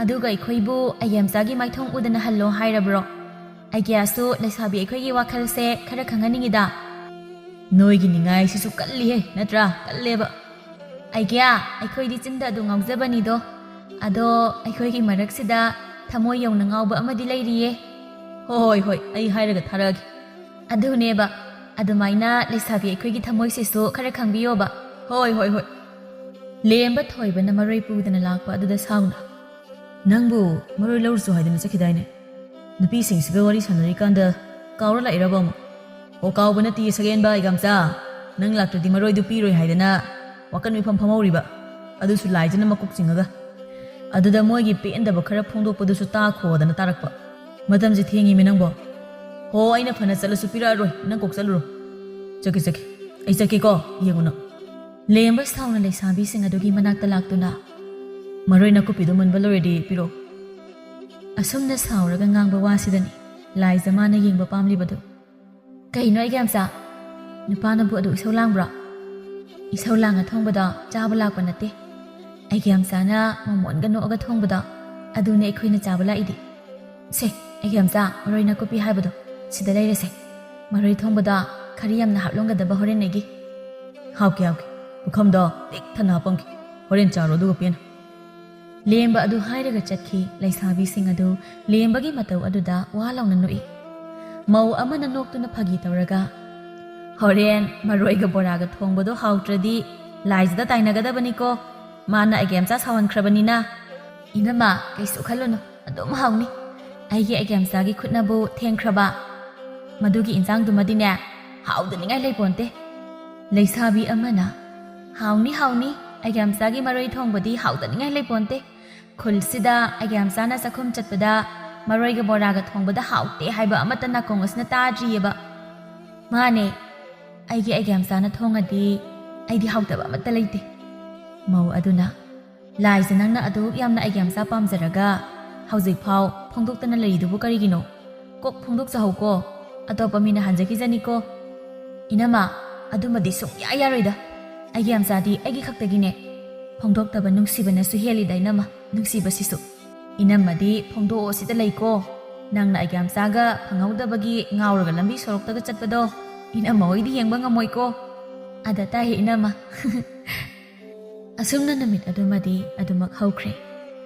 ꯑꯗꯨꯒ ꯑꯩꯈꯣꯏꯕꯨ ꯑꯩꯒꯤꯌꯥꯝꯆꯥꯒꯤ ꯃꯥꯏꯊꯣꯡ ꯎꯗꯅ ꯍꯜꯂꯣ ꯍꯥꯏꯔꯕ꯭ꯔꯣ? ꯑꯩꯒꯤꯌꯥꯁꯨ ꯂꯩꯁꯥꯕꯤ ꯑꯩꯈꯣꯏꯒꯤ ꯋꯥꯈꯜꯁꯦ ꯈꯔ ꯈꯪꯍꯟꯅꯤꯡꯉꯤꯗ꯫" "ꯅꯣꯏꯒꯤ ꯅꯤꯡꯉꯥꯏꯁꯤꯁꯨ ꯀꯜꯂꯤꯍꯦ, ꯅꯠꯇ꯭ꯔꯥ? ꯀꯜꯂꯦꯕ꯫" "ꯑꯩꯒꯤꯌꯥ, ꯑꯩꯈꯣꯏꯗꯤ ꯆꯤꯟꯗ ꯑꯗꯨꯝ ꯉꯥꯎꯖꯕꯅꯤꯗꯣ꯫ ꯑꯗꯣ ꯑꯩꯈꯣꯏꯒꯤ ꯃꯔꯛꯁꯤꯗ ꯊꯃꯣꯏ ꯌꯧꯅ ꯉꯥꯎꯕ ꯑꯃꯗꯤ ꯂꯩꯔꯤꯌꯦ꯫" "ꯍꯣꯏ, ꯍꯣꯏ, ꯍꯣꯏ, ꯑꯩ ꯍꯥꯏꯔꯒ ꯊꯥꯔꯛꯑꯒꯦ꯫" ꯑꯗꯨꯅꯦꯕ, ꯑꯗꯨꯃꯥꯏꯅ ꯂꯩꯁꯥꯕꯤ ꯑꯩꯈꯣꯏꯒꯤ ꯊꯃꯣꯏꯁꯤꯁꯨ ꯈꯔ ꯈꯪꯕꯤꯌꯣꯕ꯫ "ꯍꯣꯏ, ꯍꯣꯏ, ꯍꯣꯏ꯫" ꯂꯦꯝꯕ ꯊꯣꯏꯕꯅ ꯃꯔꯣꯏ ꯄꯨꯗꯅ ꯂꯥꯛꯄ ꯑꯗꯨꯗ ꯁꯥꯎꯅ, "ꯅꯪꯕꯨ ꯃꯔꯣꯏ ꯂꯧꯔꯨꯆꯣ ꯍꯥꯏꯗꯅ ꯆꯠꯈꯤꯗꯥꯏꯅꯦ? ꯅꯨꯄꯤꯁꯤꯡꯁꯤꯒ ꯋꯥꯔꯤ ꯁꯥꯟꯅꯔꯤꯀꯥꯟꯗ ꯀꯥꯎꯔ ꯂꯥꯛꯏꯔꯕ ꯑꯃꯨꯛ?" "ꯑꯣ, ꯀꯥꯎꯕ ꯅꯠꯇꯦ ꯁꯒꯦꯟꯕ, ꯑꯩꯒꯥꯝꯆꯥ꯫ ꯅꯪ ꯂꯥꯛꯇ꯭ꯔꯗꯤ ꯃꯔꯣꯏꯗꯨ ꯄꯤꯔꯣꯏ ꯍꯥꯏꯗꯅ ꯋꯥꯀꯟ ꯃꯤꯐꯝ ꯐꯝꯍꯧꯔꯤꯕ꯫ ꯑꯗꯨꯁꯨ ꯂꯥꯏꯖꯅ ꯃꯀꯣꯛ ꯆꯤꯡꯉꯒ꯫ ꯑꯗꯨꯗ ꯃꯣꯏꯒꯤ ꯄꯦꯟꯗꯕ ꯈꯔ ꯐꯣꯡꯗꯣꯛꯄꯗꯨꯁꯨ ꯇꯥꯈꯣꯗꯅ ꯇꯥꯔꯛꯄ꯫ ꯃꯇꯝꯁꯦ ꯊꯦꯡꯉꯤꯃꯤ ꯅꯪꯕꯣ꯫ ꯍꯣ, ꯑꯩꯅ ꯐꯅ ꯆꯠꯂꯁꯨ ꯄꯤꯔꯛꯑꯔꯣꯏ, ꯅꯪ ꯀꯣꯛ ꯆꯠꯂꯨꯔꯣ꯫ ꯆꯠꯀꯦ, ꯆꯠꯀꯦ꯫ ꯑꯩ ꯆꯠꯀꯦꯀꯣ, ꯌꯦꯡꯉꯨ ꯅꯪ꯫" ꯂꯦꯝꯕ ꯁꯥꯎꯅ ꯂꯩꯁꯥꯕꯤꯁꯤꯡ ꯑꯗꯨꯒꯤ ꯃꯅꯥꯛꯇ ꯂꯥꯛꯇꯨꯅ, "ꯃꯔꯣꯏ ꯅꯥꯀꯨꯞꯄꯤꯗꯨ ꯃꯨꯟꯕ ꯂꯣꯏꯔꯗꯤ ꯄꯤꯔꯛꯑꯣ꯫" ꯑꯁꯨꯝꯅ ꯁꯥꯎꯔꯒ ꯉꯥꯡꯕ ꯋꯥꯁꯤꯗꯅꯤ ꯂꯥꯏꯖ ꯃꯥꯅ ꯌꯦꯡꯕ ꯄꯥꯝꯂꯤꯕꯗꯨ꯫ "ꯀꯩꯅꯣ ꯑꯩꯒꯤ ꯌꯥꯝꯆꯥ? ꯅꯨꯄꯥꯅꯕꯨ ꯑꯗꯨ ꯏꯁꯧ ꯂꯥꯡꯕ꯭ꯔꯣ?" "ꯏꯁꯧ ꯂꯥꯡꯉ ꯊꯣꯡꯕꯗꯣ ꯆꯥꯕ ꯂꯥꯛꯄ ꯅꯠꯇꯦ꯫ ꯑꯩꯒꯤ ꯌꯥꯝꯆꯥꯅ ꯃꯃꯣꯟꯒ ꯅꯣꯛꯑꯒ ꯊꯣꯡꯕꯗꯣ ꯑꯗꯨꯅꯦ ꯑꯩꯈꯣꯏꯅ ꯆꯥꯕ ꯂꯥꯛꯏꯗꯤ꯫ ꯁꯦ, ꯑꯩꯒꯤ ꯌꯥꯝꯆꯥ, ꯃꯔꯣꯏ ꯅꯥꯀꯨꯞꯄꯤ ꯍꯥꯏꯕꯗꯣ ꯁꯤꯗ ꯂꯩꯔꯦꯁꯦ꯫ ꯃꯔꯣꯏ ꯊꯣꯡꯕꯗꯣ ꯈꯔ ꯌꯥꯝꯅ ꯍꯥꯞꯂꯝꯒꯗꯕ ꯍꯣꯔꯦꯟ ꯑꯩꯒꯤ꯫" "ꯍꯥꯞꯀꯦ, ꯍꯥꯞꯀꯦ꯫ ꯄꯨꯈꯝꯗꯣ ꯄꯤꯛ ꯊꯟꯅ ꯍꯥꯞꯄꯝꯒꯦ꯫ ꯍꯣꯔꯦꯟ ꯆꯥꯔꯣ ꯑꯗꯨꯒ ꯄꯦꯟꯅ꯫" ꯂꯦꯝꯕ ꯑꯗꯨ ꯍꯥꯏꯔꯒ ꯆꯠꯈꯤ꯫ ꯂꯩꯁꯥꯕꯤꯁꯤꯡ ꯑꯗꯨ ꯂꯦꯝꯕꯒꯤ ꯃꯇꯧ ꯑꯗꯨꯗ ꯋꯥ ꯂꯥꯎꯅ ꯅꯣꯛꯏ꯫ ꯃꯧ ꯑꯃꯅ ꯅꯣꯛꯇꯨꯅ ꯐꯥꯒꯤ ꯇꯧꯔꯒ, "ꯍꯣꯔꯦꯟ ꯃꯔꯣꯏꯒ ꯕꯣꯔꯥꯒ ꯊꯣꯡꯕꯗꯣ ꯍꯥꯎꯇ꯭ꯔꯗꯤ ꯂꯥꯏꯖꯗ ꯇꯥꯏꯅꯒꯗꯕꯅꯤꯀꯣ꯫ ꯃꯥꯅ ꯑꯩꯒꯦꯝꯆꯥ ꯁꯥꯎꯍꯟꯈ꯭ꯔꯕꯅꯤꯅ꯫" "ꯏꯅꯝꯃ, ꯀꯩꯁꯨ ꯈꯜꯂꯨꯅꯨ, ꯑꯗꯨꯝ ꯍꯥꯎꯅꯤ꯫ ꯑꯩꯒꯤ ꯑꯩꯒꯦꯝꯆꯥꯒꯤ ꯈꯨꯠꯅꯕꯨ ꯊꯦꯡꯈ꯭ꯔꯕ꯫ ꯃꯗꯨꯒꯤ ꯏꯟꯖꯥꯡꯗꯨꯃꯗꯤꯅꯦ, ꯍꯥꯎꯗꯅꯤꯡꯉꯥꯏ ꯂꯩꯄꯣꯟꯇꯦ꯫" ꯂꯩꯁꯥꯕꯤ ꯑꯃꯅ, "ꯍꯥꯎꯅꯤ, ꯍꯥꯎꯅꯤ, ꯑꯩꯒꯦꯝꯆꯥꯒꯤ ꯃꯔꯣꯏ ꯊꯣꯡꯕꯗꯤ ꯍꯥꯎꯗꯅꯤꯡꯉꯥꯏ ꯂꯩꯄꯣꯟꯇꯦ꯫ ꯈꯨꯜꯁꯤꯗ ꯑꯩꯒꯦꯝꯆꯥꯅ ꯆꯥꯛꯈꯨꯝ ꯆꯠꯄꯗ ꯃꯔꯣꯏꯒ ꯕꯣꯔꯥꯒ ꯊꯣꯡꯕꯗ ꯍꯥꯎꯇꯦ ꯍꯥꯏꯕ ꯑꯃꯠꯇ ꯅꯥꯀꯣꯡ ꯑꯁꯤꯅ ꯇꯥꯗ꯭ꯔꯤꯑꯕ꯫" "ꯃꯥꯅꯦ, ꯑꯩꯒꯤ ꯑꯩꯒꯦꯝꯆꯥꯅ ꯊꯣꯡꯉꯗꯤ ꯑꯩꯗꯤ ꯍꯥꯎꯇꯕ ꯑꯃꯠꯇ ꯂꯩꯇꯦ꯫" ꯃꯧ ꯑꯗꯨꯅ, "ꯂꯥꯏꯖ, ꯅꯪꯅ ꯑꯗꯨꯛ ꯌꯥꯝꯅ ꯑꯩꯒꯦꯝꯆꯥ ꯄꯥꯝꯖꯔꯒ ꯍꯧꯖꯤꯛꯐꯥꯎ ꯐꯣꯡꯗꯣꯛꯇꯅ ꯂꯩꯔꯤꯗꯨꯕꯨ ꯀꯔꯤꯒꯤꯅꯣ? ꯀꯣꯛ ꯐꯣꯡꯗꯣꯛꯆꯍꯧꯀꯣ, ꯑꯇꯣꯞꯄ ꯃꯤꯅ ꯍꯟꯖꯈꯤꯖꯅꯤꯀꯣ꯫" "ꯏꯅꯝꯃ, ꯑꯗꯨꯃꯗꯤ ꯁꯨꯡꯌꯥ ꯌꯥꯔꯣꯏꯗ꯫ ꯑꯩꯒꯦꯝꯆꯥꯗꯤ ꯑꯩꯒꯤ ꯈꯛꯇꯒꯤꯅꯦ꯫ ꯐꯣꯡꯗꯣꯛꯇꯕ ꯅꯨꯡꯁꯤꯕꯅꯁꯨ ꯍꯦꯜꯂꯤꯗ ꯏꯅꯝꯃ, ꯅꯨꯡꯁꯤꯕꯁꯤꯁꯨ꯫ ꯏꯅꯝꯃꯗꯤ ꯐꯣꯡꯗꯣꯛꯑꯣ ꯁꯤꯗ ꯂꯩꯀꯣ꯫ ꯅꯪꯅ ꯑꯩꯒꯦꯝꯆꯥꯒ ꯐꯪꯍꯧꯗꯕꯒꯤ ꯉꯥꯎꯔꯒ ꯂꯝꯕꯤ ꯁꯣꯔꯣꯛꯇꯒ ꯆꯠꯄꯗꯣ ꯏꯅꯝꯃ ꯍꯣꯏꯗꯤ ꯌꯦꯡꯕ ꯉꯝꯃꯣꯏꯀꯣ꯫" "ꯑꯗ ꯇꯥꯏꯍꯦ ꯏꯅꯝꯃ꯫" ꯑꯁꯨꯝꯅ ꯅꯨꯃꯤꯠ ꯑꯗꯨꯃꯗꯤ ꯑꯗꯨꯃꯛ ꯍꯧꯈ꯭ꯔꯦ꯫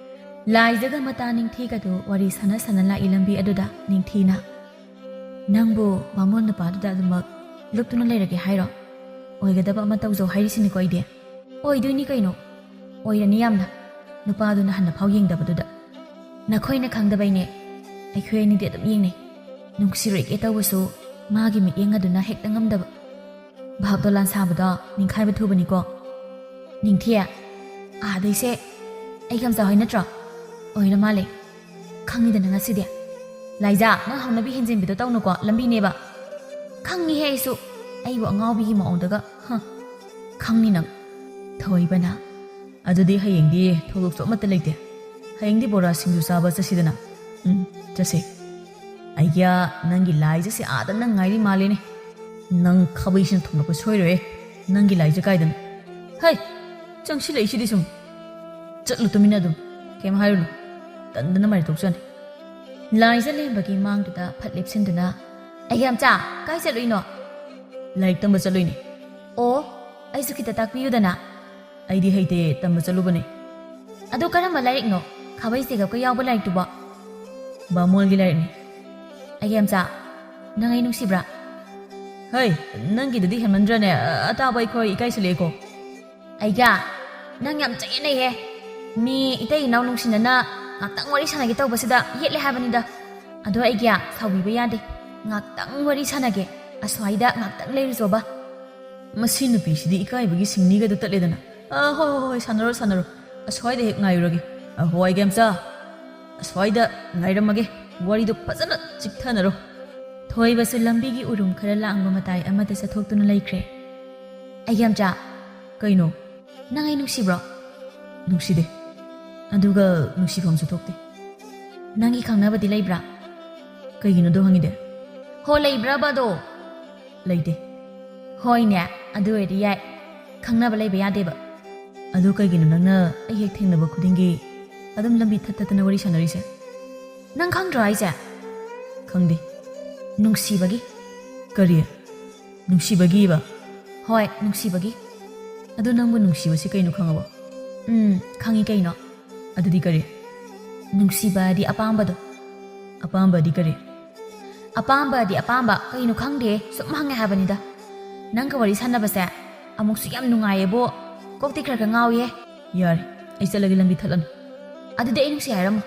ꯂꯥꯏꯖꯒ ꯃꯇꯥ ꯅꯤꯡꯊꯤꯒꯗꯨ ꯋꯥꯔꯤ ꯁꯥꯟꯅ ꯁꯥꯟꯅ ꯂꯥꯛꯏ ꯂꯝꯕꯤ ꯑꯗꯨꯗ ꯅꯤꯡꯊꯤꯅ꯫ "ꯅꯪꯕꯨ ꯕꯥꯃꯣꯟ ꯅꯨꯄꯥꯗꯨꯗ ꯑꯗꯨꯃꯛ ꯂꯨꯞꯇꯨꯅ ꯂꯩꯔꯒꯦ ꯍꯥꯏꯔꯣ? ꯑꯣꯏꯒꯗꯕ ꯑꯃ ꯇꯧꯖꯧ ꯍꯥꯏꯔꯤꯁꯤꯅꯤꯀꯣ ꯑꯩꯗꯤ?" "ꯑꯣꯏꯗꯣꯏꯅꯤ ꯀꯩꯅꯣ꯫ ꯑꯣꯏꯔꯅꯤ ꯌꯥꯝꯅ꯫ ꯅꯨꯄꯥꯗꯨꯅ ꯍꯟꯅꯐꯥꯎ ꯌꯦꯡꯗꯕꯗꯨꯗ꯫ ꯅꯈꯣꯏꯅ ꯈꯪꯗꯕꯩꯅꯦ꯫ ꯑꯩꯈꯣꯏ ꯑꯅꯤꯗꯤ ꯑꯗꯨꯝ ꯌꯦꯡꯅꯩ꯫ ꯅꯨꯡꯁꯤꯔꯣꯏꯒꯦ ꯇꯧꯕꯁꯨ ꯃꯥꯒꯤ ꯃꯤꯠꯌꯦꯡ ꯑꯗꯨꯅ ꯍꯦꯛꯇ ꯉꯝꯗꯕ꯫ ꯚꯥꯞ ꯗꯣꯂꯥꯟ ꯁꯥꯕꯗꯣ ꯅꯤꯡꯈꯥꯏꯕ ꯊꯨꯕꯅꯤꯀꯣ꯫" "ꯅꯤꯡꯊꯤ, ꯑꯥꯗꯩꯁꯦ ꯑꯩꯒꯦꯝꯆꯥ ꯍꯣꯏ ꯅꯠꯇ꯭ꯔꯣ? ꯑꯣꯏꯔ ꯃꯥꯜꯂꯦ꯫ ꯈꯪꯉꯤꯗꯅ ꯉꯁꯤꯗꯤ꯫ ꯂꯥꯏꯖꯥ, ꯅꯪ ꯍꯧꯅꯕꯤ ꯍꯦꯟꯖꯤꯟꯕꯤꯗꯣ ꯇꯧꯅꯨꯀꯣ, ꯂꯝꯕꯤꯅꯦꯕ꯫" "ꯈꯪꯉꯤꯍꯦ ꯑꯩꯁꯨ, ꯑꯩꯕꯨ ꯑꯉꯥꯎꯕꯤꯒꯤ ꯃꯑꯣꯡꯗꯒ, ꯍ꯫ ꯈꯪꯅꯤ ꯅꯪ꯫" ꯊꯣꯏꯕꯅ, "ꯑꯗꯨꯗꯤ ꯍꯌꯦꯡꯗꯤ ꯊꯧꯗꯣꯛꯁꯨ ꯑꯃꯠꯇ ꯂꯩꯇꯦ꯫ ꯍꯌꯦꯡꯗꯤ ꯕꯣꯔꯥ ꯁꯤꯡꯖꯨ ꯆꯥꯕ ꯆꯠꯁꯤꯗꯅ꯫ ꯎꯝ, ꯆꯠꯁꯦ꯫ ꯑꯩꯒ꯭ꯌꯥ, ꯅꯪꯒꯤ ꯂꯥꯏꯖꯁꯦ ꯑꯥꯗ ꯅꯪ ꯉꯥꯏꯔꯤ ꯃꯥꯜꯂꯦꯅꯦ꯫ ꯅꯪ ꯈꯥꯕꯩꯁꯤꯅ ꯊꯣꯝꯂꯛꯄ ꯁꯣꯏꯔꯣꯏ꯫ ꯅꯪꯒꯤ ꯂꯥꯏꯖ ꯀꯥꯏꯗꯅꯣ? ꯍꯩ, ꯆꯪꯁꯤꯜꯂꯛꯏꯁꯤꯗꯤ ꯁꯨꯝ꯫ ꯆꯠꯂꯨ ꯇꯨꯃꯤꯟꯅ ꯑꯗꯨꯝ꯫ ꯀꯩꯝ ꯍꯥꯏꯔꯨꯅꯨ꯫ ꯇꯟꯗꯅ ꯃꯔꯩ ꯇꯣꯛꯆꯅꯤ꯫ ꯂꯥꯏꯖ ꯂꯦꯝꯕꯒꯤ ꯃꯥꯡꯗꯨꯗ ꯐꯠ ꯂꯦꯞꯁꯤꯟꯗꯨꯅ, "ꯑꯩꯒ꯭ꯌꯥꯝꯆꯥ, ꯀꯥꯏ ꯆꯠꯂꯨꯏꯅꯣ?" "ꯂꯥꯏꯔꯤꯛ ꯇꯝꯕ ꯆꯠꯂꯨꯏꯅꯦ꯫" "ꯑꯣ, ꯑꯩꯁꯨ ꯈꯤꯇ ꯇꯥꯛꯄꯤꯌꯨꯗꯅ꯫" "ꯑꯩꯗꯤ ꯍꯩꯇꯦ, ꯇꯝꯕ ꯆꯠꯂꯨꯕꯅꯦ꯫" "ꯑꯗꯨ ꯀꯔꯝꯕ ꯂꯥꯏꯔꯤꯛꯅꯣ? ꯈꯥꯕꯩ ꯆꯦꯒꯞꯀ ꯌꯥꯎꯕ ꯂꯥꯏꯔꯤꯛꯇꯨꯕꯣ?" "ꯕꯥꯃꯣꯜꯒꯤ ꯂꯥꯏꯔꯤꯛꯅꯤ꯫" "ꯑꯩꯒ꯭ꯌꯥꯝꯆꯥ, ꯅꯪ ꯑꯩ ꯅꯨꯡꯁꯤꯕ꯭ꯔꯥ?" "ꯍꯩ, ꯅꯪꯒꯤꯗꯨꯗꯤ ꯍꯦꯟꯃꯟꯗ꯭ꯔꯅꯦ? ꯑꯇꯥꯕ ꯑꯩꯈꯣꯏ ꯏꯀꯥꯏꯁꯤꯜꯂꯛꯑꯦꯀꯣ꯫" "ꯑꯩꯒ꯭ꯌꯥ, ꯅꯪ ꯌꯥꯝ ꯆꯌꯦꯠꯅꯩꯍꯦ꯫ ꯃꯤ ꯏꯇꯩ ꯏꯅꯥꯎ ꯅꯨꯡꯁꯤꯅꯅ ꯉꯥꯛꯇꯪ ꯋꯥꯔꯤ ꯁꯥꯟꯅꯒꯦ ꯇꯧꯕꯁꯤꯗ ꯌꯦꯠꯂꯦ ꯍꯥꯏꯕꯅꯤꯗ꯫ ꯑꯗꯣ ꯑꯩꯒ꯭ꯌꯥ, ꯁꯥꯎꯕꯤꯕ ꯌꯥꯗꯦ꯫ ꯉꯥꯛꯇꯪ ꯋꯥꯔꯤ ꯁꯥꯟꯅꯒꯦ꯫ ꯑꯁ꯭ꯋꯥꯏꯗ ꯉꯥꯛꯇꯪ ꯂꯩꯔꯨꯆꯣꯕ꯫" ꯃꯁꯤ ꯅꯨꯄꯤꯁꯤꯗꯤ ꯏꯀꯥꯏꯕꯒꯤ ꯁꯤꯡꯅꯤꯒꯗꯣ ꯇꯠꯂꯦꯗꯅ꯫ "ꯑ, ꯍꯣꯏ, ꯍꯣꯏ, ꯍꯣꯏ, ꯁꯥꯟꯅꯔꯣ, ꯁꯥꯟꯅꯔꯣ꯫ ꯑꯁ꯭ꯋꯥꯏꯗ ꯍꯦꯛ ꯉꯥꯏꯔꯨꯔꯒꯦ꯫ ꯑ, ꯍꯣꯏ, ꯏꯒꯦꯝꯆꯥ꯫ ꯑꯁ꯭ꯋꯥꯏꯗ ꯉꯥꯏꯔꯝꯃꯒꯦ꯫ ꯋꯥꯔꯤꯗꯣ ꯐꯖꯅ ꯆꯤꯛꯊꯅꯔꯣ꯫" ꯊꯣꯏꯕꯁꯨ ꯂꯝꯕꯤꯒꯤ ꯎꯔꯨꯝ ꯈꯔ ꯂꯥꯡꯕ ꯃꯇꯥꯏ ꯑꯃꯗ ꯆꯠꯊꯣꯛꯇꯨꯅ ꯂꯩꯈ꯭ꯔꯦ꯫ "ꯑꯩꯒ꯭ꯌꯥꯝꯆꯥ꯫" "ꯀꯩꯅꯣ?" "ꯅꯪ ꯑꯩ ꯅꯨꯡꯁꯤꯕ꯭ꯔꯣ?" "ꯅꯨꯡꯁꯤꯗꯦ꯫ ꯑꯗꯨꯒ ꯅꯨꯡꯁꯤꯐꯝꯁꯨ ꯊꯣꯛꯇꯦ꯫" "ꯅꯪꯒꯤ ꯈꯪꯅꯕꯗꯤ ꯂꯩꯕ꯭ꯔꯥ?" "ꯀꯩꯒꯤꯅꯣꯗꯣ ꯍꯪꯉꯤꯗꯦ?" "ꯍꯣ, ꯂꯩꯕ꯭ꯔꯕ ꯑꯗꯣ?" "ꯂꯩꯇꯦ꯫" "ꯍꯣꯏꯅꯦ, ꯑꯗꯨ ꯑꯣꯏꯔꯗꯤ ꯌꯥꯏ꯫ ꯈꯪꯅꯕ ꯂꯩꯕ ꯌꯥꯗꯦꯕ꯫" "ꯑꯗꯨ ꯀꯩꯒꯤꯅꯣ ꯅꯪꯅ ꯑꯩ ꯍꯦꯛ ꯊꯦꯡꯅꯕ ꯈꯨꯗꯤꯡꯒꯤ ꯑꯗꯨꯝ ꯂꯝꯕꯤ ꯊꯠ ꯊꯠꯇꯅ ꯋꯥꯔꯤ ꯁꯥꯟꯅꯔꯤꯁꯦ?" "ꯅꯪ ꯈꯪꯗ꯭ꯔꯣ ꯍꯥꯏꯁꯦ?" "ꯈꯪꯗꯦ꯫" "ꯅꯨꯡꯁꯤꯕꯒꯤ꯫" "ꯀꯔꯤ? ꯅꯨꯡꯁꯤꯕꯒꯤꯕ?" "ꯍꯣꯏ, ꯅꯨꯡꯁꯤꯕꯒꯤ꯫" "ꯑꯗꯨ ꯅꯪꯕꯨ ꯅꯨꯡꯁꯤꯕꯁꯤ ꯀꯩꯅꯣ ꯈꯪꯉꯕꯣ?" "ꯎꯝ, ꯈꯪꯉꯤ ꯀꯩꯅꯣ꯫" "ꯑꯗꯨꯗꯤ ꯀꯔꯤ?" "ꯅꯨꯡꯁꯤꯕꯗꯤ ꯑꯄꯥꯝꯕꯗꯣ꯫" "ꯑꯄꯥꯝꯕꯗꯤ ꯀꯔꯤ?" "ꯑꯄꯥꯝꯕꯗꯤ ꯑꯄꯥꯝꯕ, ꯀꯩꯅꯣ ꯈꯪꯗꯦ, ꯁꯨꯝ ꯍꯪꯉꯦ ꯍꯥꯏꯕꯅꯤꯗ꯫ ꯅꯪꯒ ꯋꯥꯔꯤ ꯁꯥꯟꯅꯕꯁꯦ ꯑꯃꯨꯛꯁꯨ ꯌꯥꯝ ꯅꯨꯡꯉꯥꯏꯌꯦꯕꯣ, ꯀꯣꯛꯇꯤ ꯈꯔ ꯈꯔ ꯉꯥꯎꯏꯌꯦ꯫" "ꯌꯥꯔꯦ, ꯑꯩ ꯆꯠꯂꯒꯦ, ꯂꯝꯕꯤ ꯊꯠꯂꯅꯨ꯫" "ꯑꯗꯨꯗꯤ ꯑꯩ ꯅꯨꯡꯁꯤ ꯍꯥꯏꯔꯝꯃꯣ꯫"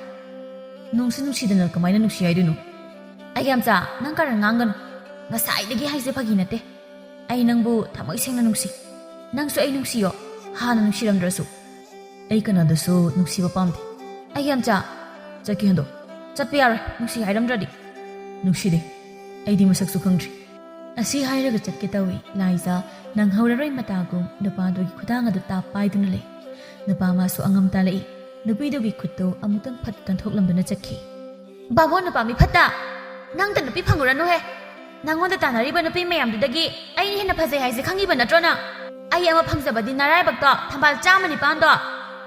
"ꯅꯨꯡꯁꯨ ꯅꯨꯡꯁꯤꯗꯅ ꯀꯃꯥꯏꯅ ꯅꯨꯡꯁꯤ ꯍꯥꯏꯗꯣꯏꯅꯣ?" "ꯑꯩꯒ꯭ꯌꯥꯝꯆꯥ, ꯅꯪ ꯀꯔꯟ ꯉꯥꯡꯒꯅꯨ꯫ ꯉꯁꯥꯏꯗꯒꯤ ꯍꯥꯏꯁꯦ ꯐꯥꯒꯤ ꯅꯠꯇꯦ꯫ ꯑꯩ ꯅꯪꯕꯨ ꯊꯃꯣꯏ ꯁꯦꯡꯅ ꯅꯨꯡꯁꯤ꯫ ꯅꯪꯁꯨ ꯑꯩ ꯅꯨꯡꯁꯤꯌꯣ, ꯍꯥꯟꯅ ꯅꯨꯡꯁꯤꯔꯝꯗ꯭ꯔꯁꯨ꯫" "ꯑꯩ ꯀꯅꯥꯗꯁꯨ ꯅꯨꯡꯁꯤꯕ ꯄꯥꯝꯗꯦ꯫" "ꯑꯩꯒ꯭ꯌꯥꯝꯆꯥ, ꯆꯠꯀꯦ ꯍꯟꯗꯣ꯫" "ꯆꯠꯄ ꯌꯥꯔꯣꯏ, ꯅꯨꯡꯁꯤ ꯍꯥꯏꯔꯝꯗ꯭ꯔꯗꯤ꯫" "ꯅꯨꯡꯁꯤꯗꯦ, ꯑꯩꯗꯤ ꯃꯁꯛꯁꯨ ꯈꯪꯗ꯭ꯔꯤ꯫" ꯑꯁꯤ ꯍꯥꯏꯔꯒ ꯆꯠꯀꯦ ꯇꯧꯏ꯫ ꯂꯥꯏꯖꯥ ꯅꯪꯍꯧꯔꯔꯣꯏ ꯃꯇꯥꯒꯨꯝ ꯅꯨꯄꯥꯗꯨꯒꯤ ꯈꯨꯗꯥꯡ ꯑꯗꯨ ꯇꯥꯞ ꯄꯥꯏꯗꯨꯅ ꯂꯩ꯫ ꯅꯨꯄꯥ ꯃꯥꯁꯨ ꯑꯉꯝ ꯇꯥꯜꯂꯛꯏ꯫ ꯅꯨꯄꯤꯗꯨꯒꯤ ꯈꯨꯠꯇꯨ ꯑꯃꯨꯛꯇꯪ ꯐꯠ ꯀꯟꯊꯣꯛꯂꯝꯗꯨꯅ ꯆꯠꯈꯤ꯫ ꯕꯥꯕꯣꯟ ꯅꯨꯄꯥ ꯃꯤ ꯐꯠꯇ, ꯅꯪꯇ ꯅꯨꯄꯤ ꯐꯪꯉꯨꯔꯅꯨꯍꯦ꯫ ꯅꯪꯉꯣꯟꯗ ꯇꯥꯟꯅꯔꯤꯕ ꯅꯨꯄꯤ ꯃꯌꯥꯝꯗꯨꯗꯒꯤ ꯑꯩꯅ ꯍꯦꯟꯅ ꯐꯖꯩ ꯍꯥꯏꯁꯦ ꯈꯪꯉꯤꯕ ꯅꯠꯇ꯭ꯔꯣ ꯅꯪ? ꯑꯩ ꯑꯃ ꯐꯪꯖꯕꯗꯤ ꯅꯔꯥꯏꯕꯛꯇꯣ ꯊꯝꯕꯥꯜ ꯆꯥꯝꯃ ꯅꯤꯄꯥꯟꯗꯣ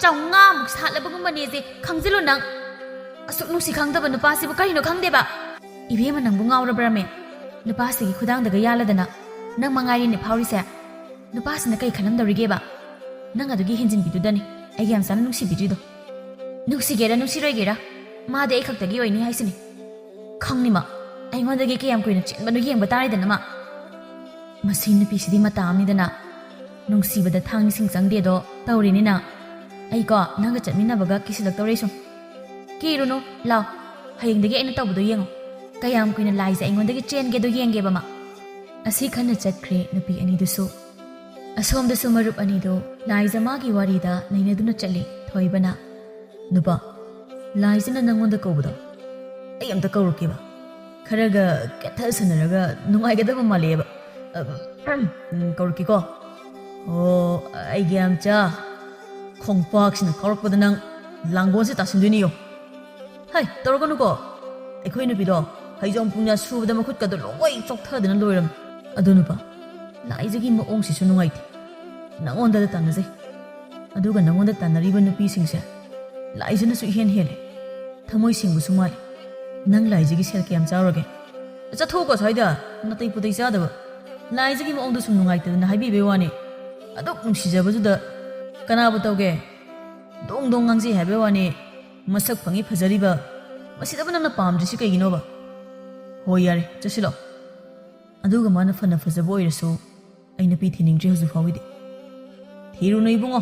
ꯆꯥꯝꯃꯉꯥꯃꯨꯛ ꯁꯥꯠꯂꯕꯒꯨꯝꯕꯅꯦꯁꯦ ꯈꯪꯖꯤꯜꯂꯨ ꯅꯪ꯫ ꯑꯁꯨꯛ ꯅꯨꯡꯁꯤ ꯈꯪꯗꯕ ꯅꯨꯄꯥꯁꯤꯕꯨ ꯀꯔꯤꯅꯣ ꯈꯪꯗꯦꯕ꯫ ꯏꯕꯦꯝꯃ, ꯅꯪꯕꯨ ꯉꯥꯎꯔꯕ꯭ꯔꯃꯦ? ꯅꯨꯄꯥꯁꯤꯒꯤ ꯈꯨꯗꯥꯡꯗꯒ ꯌꯥꯜꯂꯗꯅ ꯅꯪ ꯃꯉꯥꯏꯔꯦꯅꯦ ꯐꯥꯎꯔꯤꯁꯦ꯫ ꯅꯨꯄꯥꯁꯤꯅ ꯀꯩ ꯈꯜꯂꯝꯗꯧꯔꯤꯒꯦꯕ? ꯅꯪ ꯑꯗꯨꯒꯤ ꯍꯦꯟꯖꯤꯟꯕꯤꯗꯨꯗꯅꯤ ꯑꯩꯒꯤ ꯌꯥꯝꯆꯥꯅ ꯅꯨꯡꯁꯤꯕꯤꯗ꯭ꯔꯤꯗꯣ꯫ ꯅꯨꯡꯁꯤꯒꯦꯔꯥ ꯅꯨꯡꯁꯤꯔꯣꯏꯒꯦꯔꯥ, ꯃꯥꯗꯤ ꯑꯩ ꯈꯛꯇꯒꯤ ꯑꯣꯏꯅꯤ ꯍꯥꯏꯁꯤꯅꯤ꯫ ꯈꯪꯅꯤꯃ, ꯑꯩꯉꯣꯟꯗꯒꯤ ꯀꯌꯥꯝ ꯀꯨꯏꯅ ꯆꯦꯟꯕꯅꯣ ꯌꯦꯡꯕ ꯇꯥꯔꯦꯗꯅ ꯃꯥ꯫ ꯃꯁꯤ ꯅꯨꯄꯤꯁꯤꯗꯤ ꯃꯇꯥ ꯑꯃꯅꯤꯗꯅ꯫ ꯅꯨꯡꯁꯤꯕꯗ ꯊꯥꯡ ꯏꯁꯤꯡ ꯆꯪꯗꯦꯗꯣ ꯇꯧꯔꯤꯅꯤꯅ꯫ ꯑꯩꯀꯣ ꯅꯪꯒ ꯆꯠꯃꯤꯟꯅꯕꯒ ꯀꯤꯁꯤꯜꯂꯛꯇꯧꯔꯦ ꯁꯨꯝ꯫ ꯀꯤꯔꯨꯅꯨ, ꯂꯥꯎ꯫ ꯍꯌꯦꯡꯗꯒꯤ ꯑꯩꯅ ꯇꯧꯕꯗꯣ ꯌꯦꯡꯉꯣ꯫ ꯀꯌꯥꯝ ꯀꯨꯏꯅ ꯂꯥꯏꯁꯦ ꯑꯩꯉꯣꯟꯗꯒꯤ ꯆꯦꯟꯒꯦꯗꯣ ꯌꯦꯡꯒꯦꯕ ꯃꯥ꯫ ꯑꯁꯤ ꯈꯟꯅ ꯆꯠꯈ꯭ꯔꯦ ꯅꯨꯄꯤ ꯑꯅꯤꯗꯨꯁꯨ꯫ ꯑꯁꯣꯝꯗꯁꯨ ꯃꯔꯨꯞ ꯑꯅꯤꯗꯨ ꯂꯥꯏꯖ ꯃꯥꯒꯤ ꯋꯥꯔꯤꯗ ꯅꯩꯅꯗꯨꯅ ꯆꯠꯂꯤ ꯊꯣꯏꯕꯅ꯫ "ꯅꯨꯄꯥ, ꯂꯥꯏꯖꯅ ꯅꯪꯉꯣꯟꯗ ꯀꯧꯕꯗꯣ ꯑꯩ ꯑꯝꯇ ꯀꯧꯔꯛꯀꯦꯕ꯫ ꯈꯔꯒ ꯀꯦꯠꯊꯁꯟꯅꯔꯒ ꯅꯨꯡꯉꯥꯏꯒꯗꯕ ꯃꯥꯜꯂꯦꯕ꯫ ꯑ, ꯎꯝ, ꯀꯧꯔꯛꯀꯦꯀꯣ꯫ ꯑꯣ, ꯑꯩꯒꯤ ꯌꯥꯝꯆꯥ, ꯈꯣꯡꯄꯥꯛꯁꯤꯅ ꯀꯥꯎꯔꯛꯄꯗ ꯅꯪ ꯂꯥꯡꯒꯣꯜꯁꯦ ꯇꯥꯁꯤꯟꯗꯣꯏꯅꯤꯌꯣ꯫ ꯍꯩ, ꯇꯧꯔꯛꯀꯅꯨꯀꯣ꯫ ꯑꯩꯈꯣꯏ ꯅꯨꯄꯤꯗꯣ ꯐꯩꯖꯣꯝ ꯄꯨꯡꯌꯥ ꯁꯨꯕꯗ ꯃꯈꯨꯠꯀꯗꯣ ꯂꯣꯏ ꯆꯣꯛꯊꯗꯅ ꯂꯣꯏꯔꯝ꯫ ꯑꯗꯣ ꯅꯨꯄꯥ, ꯂꯥꯏꯖꯒꯤ ꯃꯑꯣꯡꯁꯤꯁꯨ ꯅꯨꯡꯉꯥꯏꯇꯦ꯫ ꯅꯉꯣꯟꯗꯗ ꯇꯥꯟꯅꯖꯩ꯫ ꯑꯗꯨꯒ ꯅꯉꯣꯟꯗ ꯇꯥꯟꯅꯔꯤꯕ ꯅꯨꯄꯤꯁꯤꯡꯁꯦ ꯂꯥꯏꯖꯅꯁꯨ ꯏꯍꯦꯟ ꯍꯦꯜꯂꯦ꯫ ꯊꯃꯣꯏ ꯁꯦꯡꯕꯁꯨ ꯃꯥꯜꯂꯦ꯫ ꯅꯪ ꯂꯥꯏꯖꯒꯤ ꯁꯦꯜ ꯀꯌꯥꯝ ꯆꯥꯎꯔꯒꯦ? ꯆꯠꯊꯣꯛꯎꯀꯣ ꯑꯁ꯭ꯋꯥꯏꯗ, ꯅꯥꯇꯩ ꯄꯨꯇꯩ ꯆꯥꯗꯕ꯫ ꯂꯥꯏꯖꯒꯤ ꯃꯑꯣꯡꯗꯣ ꯁꯨꯝ ꯅꯨꯡꯉꯥꯏꯇꯗꯅ ꯍꯥꯏꯕꯤꯕꯩ ꯋꯥꯅꯤ꯫ ꯑꯗꯨꯛ ꯅꯨꯡꯁꯤꯖꯕꯗꯨꯗ ꯀꯅꯥꯕꯨ ꯇꯧꯒꯦ? ꯗꯣꯡ ꯗꯣꯡ ꯉꯥꯡꯖꯩ ꯍꯥꯏꯕꯩ ꯋꯥꯅꯤ꯫ ꯃꯁꯛ ꯐꯪꯉꯤ ꯐꯖꯔꯤꯕ, ꯃꯁꯤꯗꯕꯨ ꯅꯪꯅ ꯄꯥꯝꯗ꯭ꯔꯤꯁꯤ ꯀꯩꯒꯤꯅꯣꯕ? ꯍꯣꯏ, ꯌꯥꯔꯦ, ꯆꯠꯁꯤꯜꯂꯣ꯫ ꯑꯗꯨꯒ ꯃꯥꯅ ꯐꯅ ꯐꯖꯕ ꯑꯣꯏꯔꯁꯨ, ꯑꯩ ꯅꯨꯄꯤ ꯊꯤꯅꯤꯡꯗ꯭ꯔꯤ ꯍꯧꯖꯤꯛ ꯐꯥꯎꯒꯤꯗꯤ꯫ ꯊꯤꯔꯨꯅꯨ ꯏꯕꯨꯡꯉꯣ,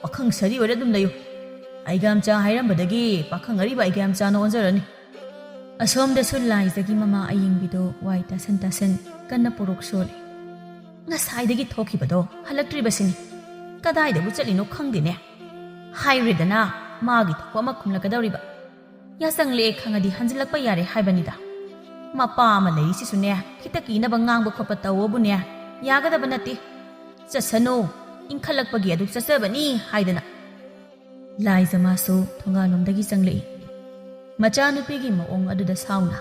ꯄꯥꯈꯪ ꯁꯥꯔꯤ ꯑꯣꯏꯔ ꯑꯗꯨꯝ ꯂꯩꯌꯨ꯫ ꯑꯩꯒꯥꯝꯆꯥ ꯍꯥꯏꯔꯝꯕꯗꯒꯤ ꯄꯥꯈꯪ ꯑꯔꯤꯕ ꯑꯩꯒꯥꯝꯆꯥꯅ ꯑꯣꯟꯖꯔꯅꯤ꯫ ꯑꯁꯣꯝꯗꯁꯨ ꯂꯥꯏꯖꯒꯤ ꯃꯃꯥ ꯑꯌꯤꯡꯕꯤꯗꯣ ꯋꯥꯏ ꯇꯥꯁꯟ ꯇꯥꯁꯟ ꯀꯟꯅ ꯄꯣꯔꯣꯛ ꯁꯣꯜꯂꯤ꯫ ꯉꯁꯥꯏꯗꯒꯤ ꯊꯣꯛꯈꯤꯕꯗꯣ ꯍꯜꯂꯛꯇ꯭ꯔꯤꯕꯁꯤꯅꯤ꯫ ꯀꯗꯥꯏꯗꯕꯨ ꯆꯠꯂꯤꯅꯣ ꯈꯪꯗꯦꯅꯦ꯫ ꯍꯥꯏꯔꯦꯗꯅ, ꯃꯥꯒꯤ ꯊꯣꯛꯄ ꯑꯃ ꯈꯨꯝꯂꯛꯀꯗꯧꯔꯤꯕ꯫ ꯌꯥꯆꯪꯂꯛꯑꯦ ꯈꯪꯉꯗꯤ ꯍꯟꯖꯤꯜꯂꯛꯄ ꯌꯥꯔꯦ ꯍꯥꯏꯕꯅꯤꯗ꯫ ꯃꯄꯥ ꯑꯃ ꯂꯩꯔꯤꯁꯤꯁꯨꯅꯦ, ꯈꯤꯇ ꯀꯤꯅꯕ ꯉꯥꯡꯕ ꯈꯣꯠꯄ ꯇꯧꯑꯣꯕꯨꯅꯦ, ꯌꯥꯒꯗꯕ ꯅꯠꯇꯦ꯫ ꯆꯠꯁꯅꯨ, ꯏꯟꯈꯠꯂꯛꯄꯒꯤ ꯑꯗꯨꯛ ꯆꯠꯆꯕꯅꯤ ꯍꯥꯏꯗꯅ꯫ ꯂꯥꯏꯖ ꯃꯥꯁꯨ ꯊꯣꯡꯒꯥꯜꯂꯣꯝꯗꯒꯤ ꯆꯪꯂꯛꯏ꯫ ꯃꯆꯥꯅꯨꯄꯤꯒꯤ ꯃꯑꯣꯡ ꯑꯗꯨꯗ ꯁꯥꯎꯅ,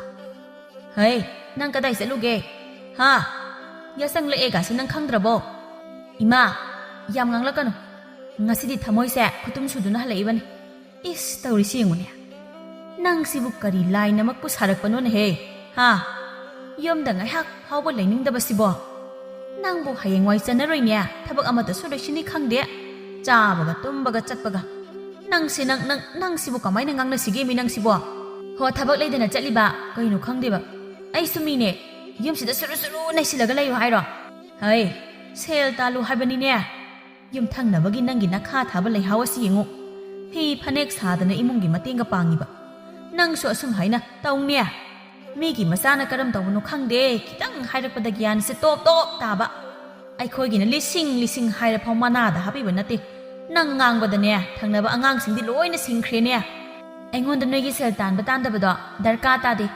"ꯍꯩ, ꯅꯪ ꯀꯗꯥꯏ ꯆꯠꯂꯨꯒꯦ? ꯍꯥ? ꯌꯥꯆꯪꯂꯛꯑꯦꯒꯥꯁꯦ ꯅꯪ ꯈꯪꯗ꯭ꯔꯕꯣ? ꯏꯃꯥ, ꯌꯥꯝ ꯉꯥꯡꯂꯛꯀꯅꯨ꯫ ꯉꯁꯤꯗꯤ ꯊꯃꯣꯏꯁꯦ ꯈꯨꯇꯨꯝ ꯁꯨꯗꯨꯅ ꯍꯜꯂꯛꯏꯕꯅꯤ꯫ ꯏꯁ, ꯇꯧꯔꯤꯁꯤ ꯌꯦꯡꯉꯨꯅꯦ꯫ ꯅꯪꯁꯤꯕꯨ ꯀꯔꯤ ꯂꯥꯏꯅꯃꯛꯄꯨ ꯁꯥꯔꯛꯄꯅꯣꯅꯦꯍꯦ? ꯍꯥ? ꯌꯨꯝꯗ ꯉꯥꯏꯍꯥꯛ ꯐꯥꯎꯕ ꯂꯩꯅꯤꯡꯗꯕꯁꯤꯕꯣ? ꯅꯪꯕꯨ ꯍꯌꯦꯡꯋꯥꯏ ꯆꯟꯅꯔꯣꯏꯅꯦ, ꯊꯕꯛ ꯑꯃꯠꯇꯁꯨ ꯂꯣꯏꯁꯤꯟꯅꯤ ꯈꯪꯗꯦ꯫ ꯆꯥꯕꯒ ꯇꯨꯝꯕꯒ ꯆꯠꯄꯒ꯫ ꯅꯪꯁꯦ, ꯅꯪ, ꯅꯪ, ꯅꯪꯁꯤꯕꯨ ꯀꯃꯥꯏꯅ ꯉꯥꯡꯅꯁꯤꯒꯦ ꯃꯤ ꯅꯪꯁꯤꯕꯣ? ꯍꯣ, ꯊꯕꯛ ꯂꯩꯗꯅ ꯆꯠꯂꯤꯕ, ꯀꯩꯅꯣ ꯈꯪꯗꯦꯕ꯫ ꯑꯩꯁꯨ ꯃꯤꯅꯦ, ꯌꯨꯝꯁꯤꯗ ꯁꯨꯔꯨ ꯁꯨꯔꯨ ꯅꯩꯁꯤꯜꯂꯒ ꯂꯩꯌꯨ ꯍꯥꯏꯔꯣ? ꯍꯩ, ꯁꯦꯜ ꯇꯥꯜꯂꯨ ꯍꯥꯏꯕꯅꯤꯅꯦ꯫ ꯌꯨꯝꯊꯪꯅꯕꯒꯤ ꯅꯪꯒꯤ ꯅꯈꯥ ꯊꯥꯕ ꯂꯩꯍꯥꯎ ꯑꯁꯤ ꯌꯦꯡꯉꯨ꯫ ꯐꯤ ꯐꯅꯦꯛ ꯁꯥꯗꯅ ꯏꯃꯨꯡꯒꯤ ꯃꯇꯦꯡꯒ ꯄꯥꯡꯉꯤꯕ꯫ ꯅꯪꯁꯨ ꯑꯁꯨꯝ ꯍꯥꯏꯅ ꯇꯧꯅꯦ꯫ ꯃꯤꯒꯤ ꯃꯆꯥꯅ ꯀꯔꯝ ꯇꯧꯕꯅꯣ ꯈꯪꯗꯦ, ꯈꯤꯇꯪ ꯍꯥꯏꯔꯛꯄꯗ ꯒ꯭ꯌꯥꯟꯁꯦ ꯇꯣꯞ ꯇꯣꯞ ꯇꯥꯕ꯫ ꯑꯩꯈꯣꯏꯒꯤꯅ ꯂꯤꯁꯤꯡ ꯂꯤꯁꯤꯡ ꯍꯥꯏꯔꯐꯥꯎ ꯃꯅꯥꯗ ꯍꯥꯞꯄꯤꯕ ꯅꯠꯇꯦ꯫ ꯅꯪ ꯉꯥꯡꯕꯗꯅꯦ, ꯊꯪꯅꯕ ꯑꯉꯥꯡꯁꯤꯡꯗꯤ ꯂꯣꯏꯅ ꯁꯤꯡꯈ꯭ꯔꯦꯅꯦ꯫ ꯑꯩꯉꯣꯟꯗ ꯅꯣꯏꯒꯤ ꯁꯦꯜ ꯇꯥꯟꯕ ꯇꯥꯟꯗꯕꯗꯣ ꯗꯔꯀꯥꯔ ꯇꯥꯗꯦ꯫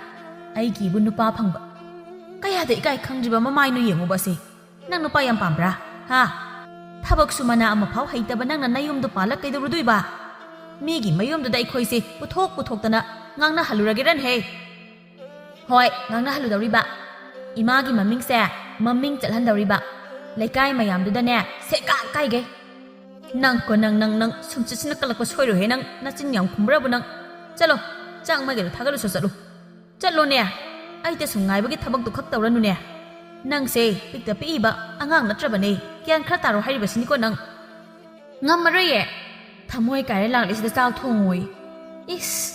ꯑꯩꯒꯤꯕꯨ ꯅꯨꯄꯥ ꯐꯪꯕ꯫ ꯀꯌꯥꯗ ꯏꯀꯥꯏ ꯈꯪꯗ꯭ꯔꯤꯕ ꯃꯃꯥꯏꯅꯣ ꯌꯦꯡꯉꯨꯕ ꯑꯁꯦ꯫ ꯅꯪ ꯅꯨꯄꯥ ꯌꯥꯝ ꯄꯥꯝꯕ꯭ꯔꯥ? ꯍꯥ? ꯊꯕꯛꯁꯨ ꯃꯅꯥ ꯑꯃꯐꯥꯎ ꯍꯩꯇꯕ ꯅꯪꯅ ꯅꯌꯨꯝꯗꯣ ꯄꯥꯜꯂꯛ ꯀꯩꯗꯧꯔꯨꯗꯣꯏꯕ? ꯃꯤꯒꯤ ꯃꯌꯨꯝꯗꯨꯗ ꯑꯩꯈꯣꯏꯁꯦ ꯄꯨꯊꯣꯛ ꯄꯨꯊꯣꯛꯇꯅ ꯉꯥꯡꯅꯍꯜꯂꯨꯔꯒꯦꯔꯅꯦꯍꯦ? ꯍꯣꯏ, ꯉꯥꯡꯅꯍꯜꯂꯨꯗꯧꯔꯤꯕ꯫ ꯏꯃꯥꯒꯤ ꯃꯃꯤꯡꯁꯦ ꯃꯃꯤꯡ ꯆꯠꯍꯟꯗꯧꯔꯤꯕ꯫ ꯂꯩꯀꯥꯏ ꯃꯌꯥꯝꯗꯨꯗꯅꯦ ꯁꯦꯒꯥ ꯀꯥꯏꯒꯦ꯫ ꯅꯪ ꯀꯣ, ꯅꯪ, ꯅꯪ, ꯅꯪ ꯁꯨꯝ ꯆꯠꯁꯤꯟꯅ ꯀꯜꯂꯛꯄ ꯁꯣꯏꯔꯣꯏꯍꯦ ꯅꯪ, ꯅꯆꯤꯟ ꯌꯥꯝ ꯈꯨꯝꯕ꯭ꯔꯕꯨ ꯅꯪ? ꯆꯠꯂꯣ, ꯆꯥꯛ ꯃꯥꯏꯀꯩꯗꯣ ꯊꯥꯒꯠꯂꯨꯁꯣ ꯆꯠꯂꯨ꯫ ꯆꯠꯂꯣꯅꯦ, ꯑꯩꯇ ꯁꯨꯝ ꯉꯥꯏꯕꯒꯤ ꯊꯕꯛꯇꯣ ꯈꯛ ꯇꯧꯔꯅꯨꯅꯦ꯫ ꯅꯪꯁꯦ ꯄꯤꯛꯇ ꯄꯤꯛꯏꯕ ꯑꯉꯥꯡ ꯅꯠꯇ꯭ꯔꯕꯅꯦ, ꯒ꯭ꯌꯥꯟ ꯈꯔ ꯇꯥꯔꯣ ꯍꯥꯏꯔꯤꯕꯁꯤꯅꯤꯀꯣ ꯅꯪ꯫ ꯉꯝꯃꯔꯣꯏꯌꯦ, ꯊꯃꯣꯏ ꯀꯥꯏꯔ ꯂꯥꯛꯂꯤꯁꯤꯗ ꯆꯥꯛ ꯊꯣꯡꯉꯣꯏ꯫ ꯏꯁ,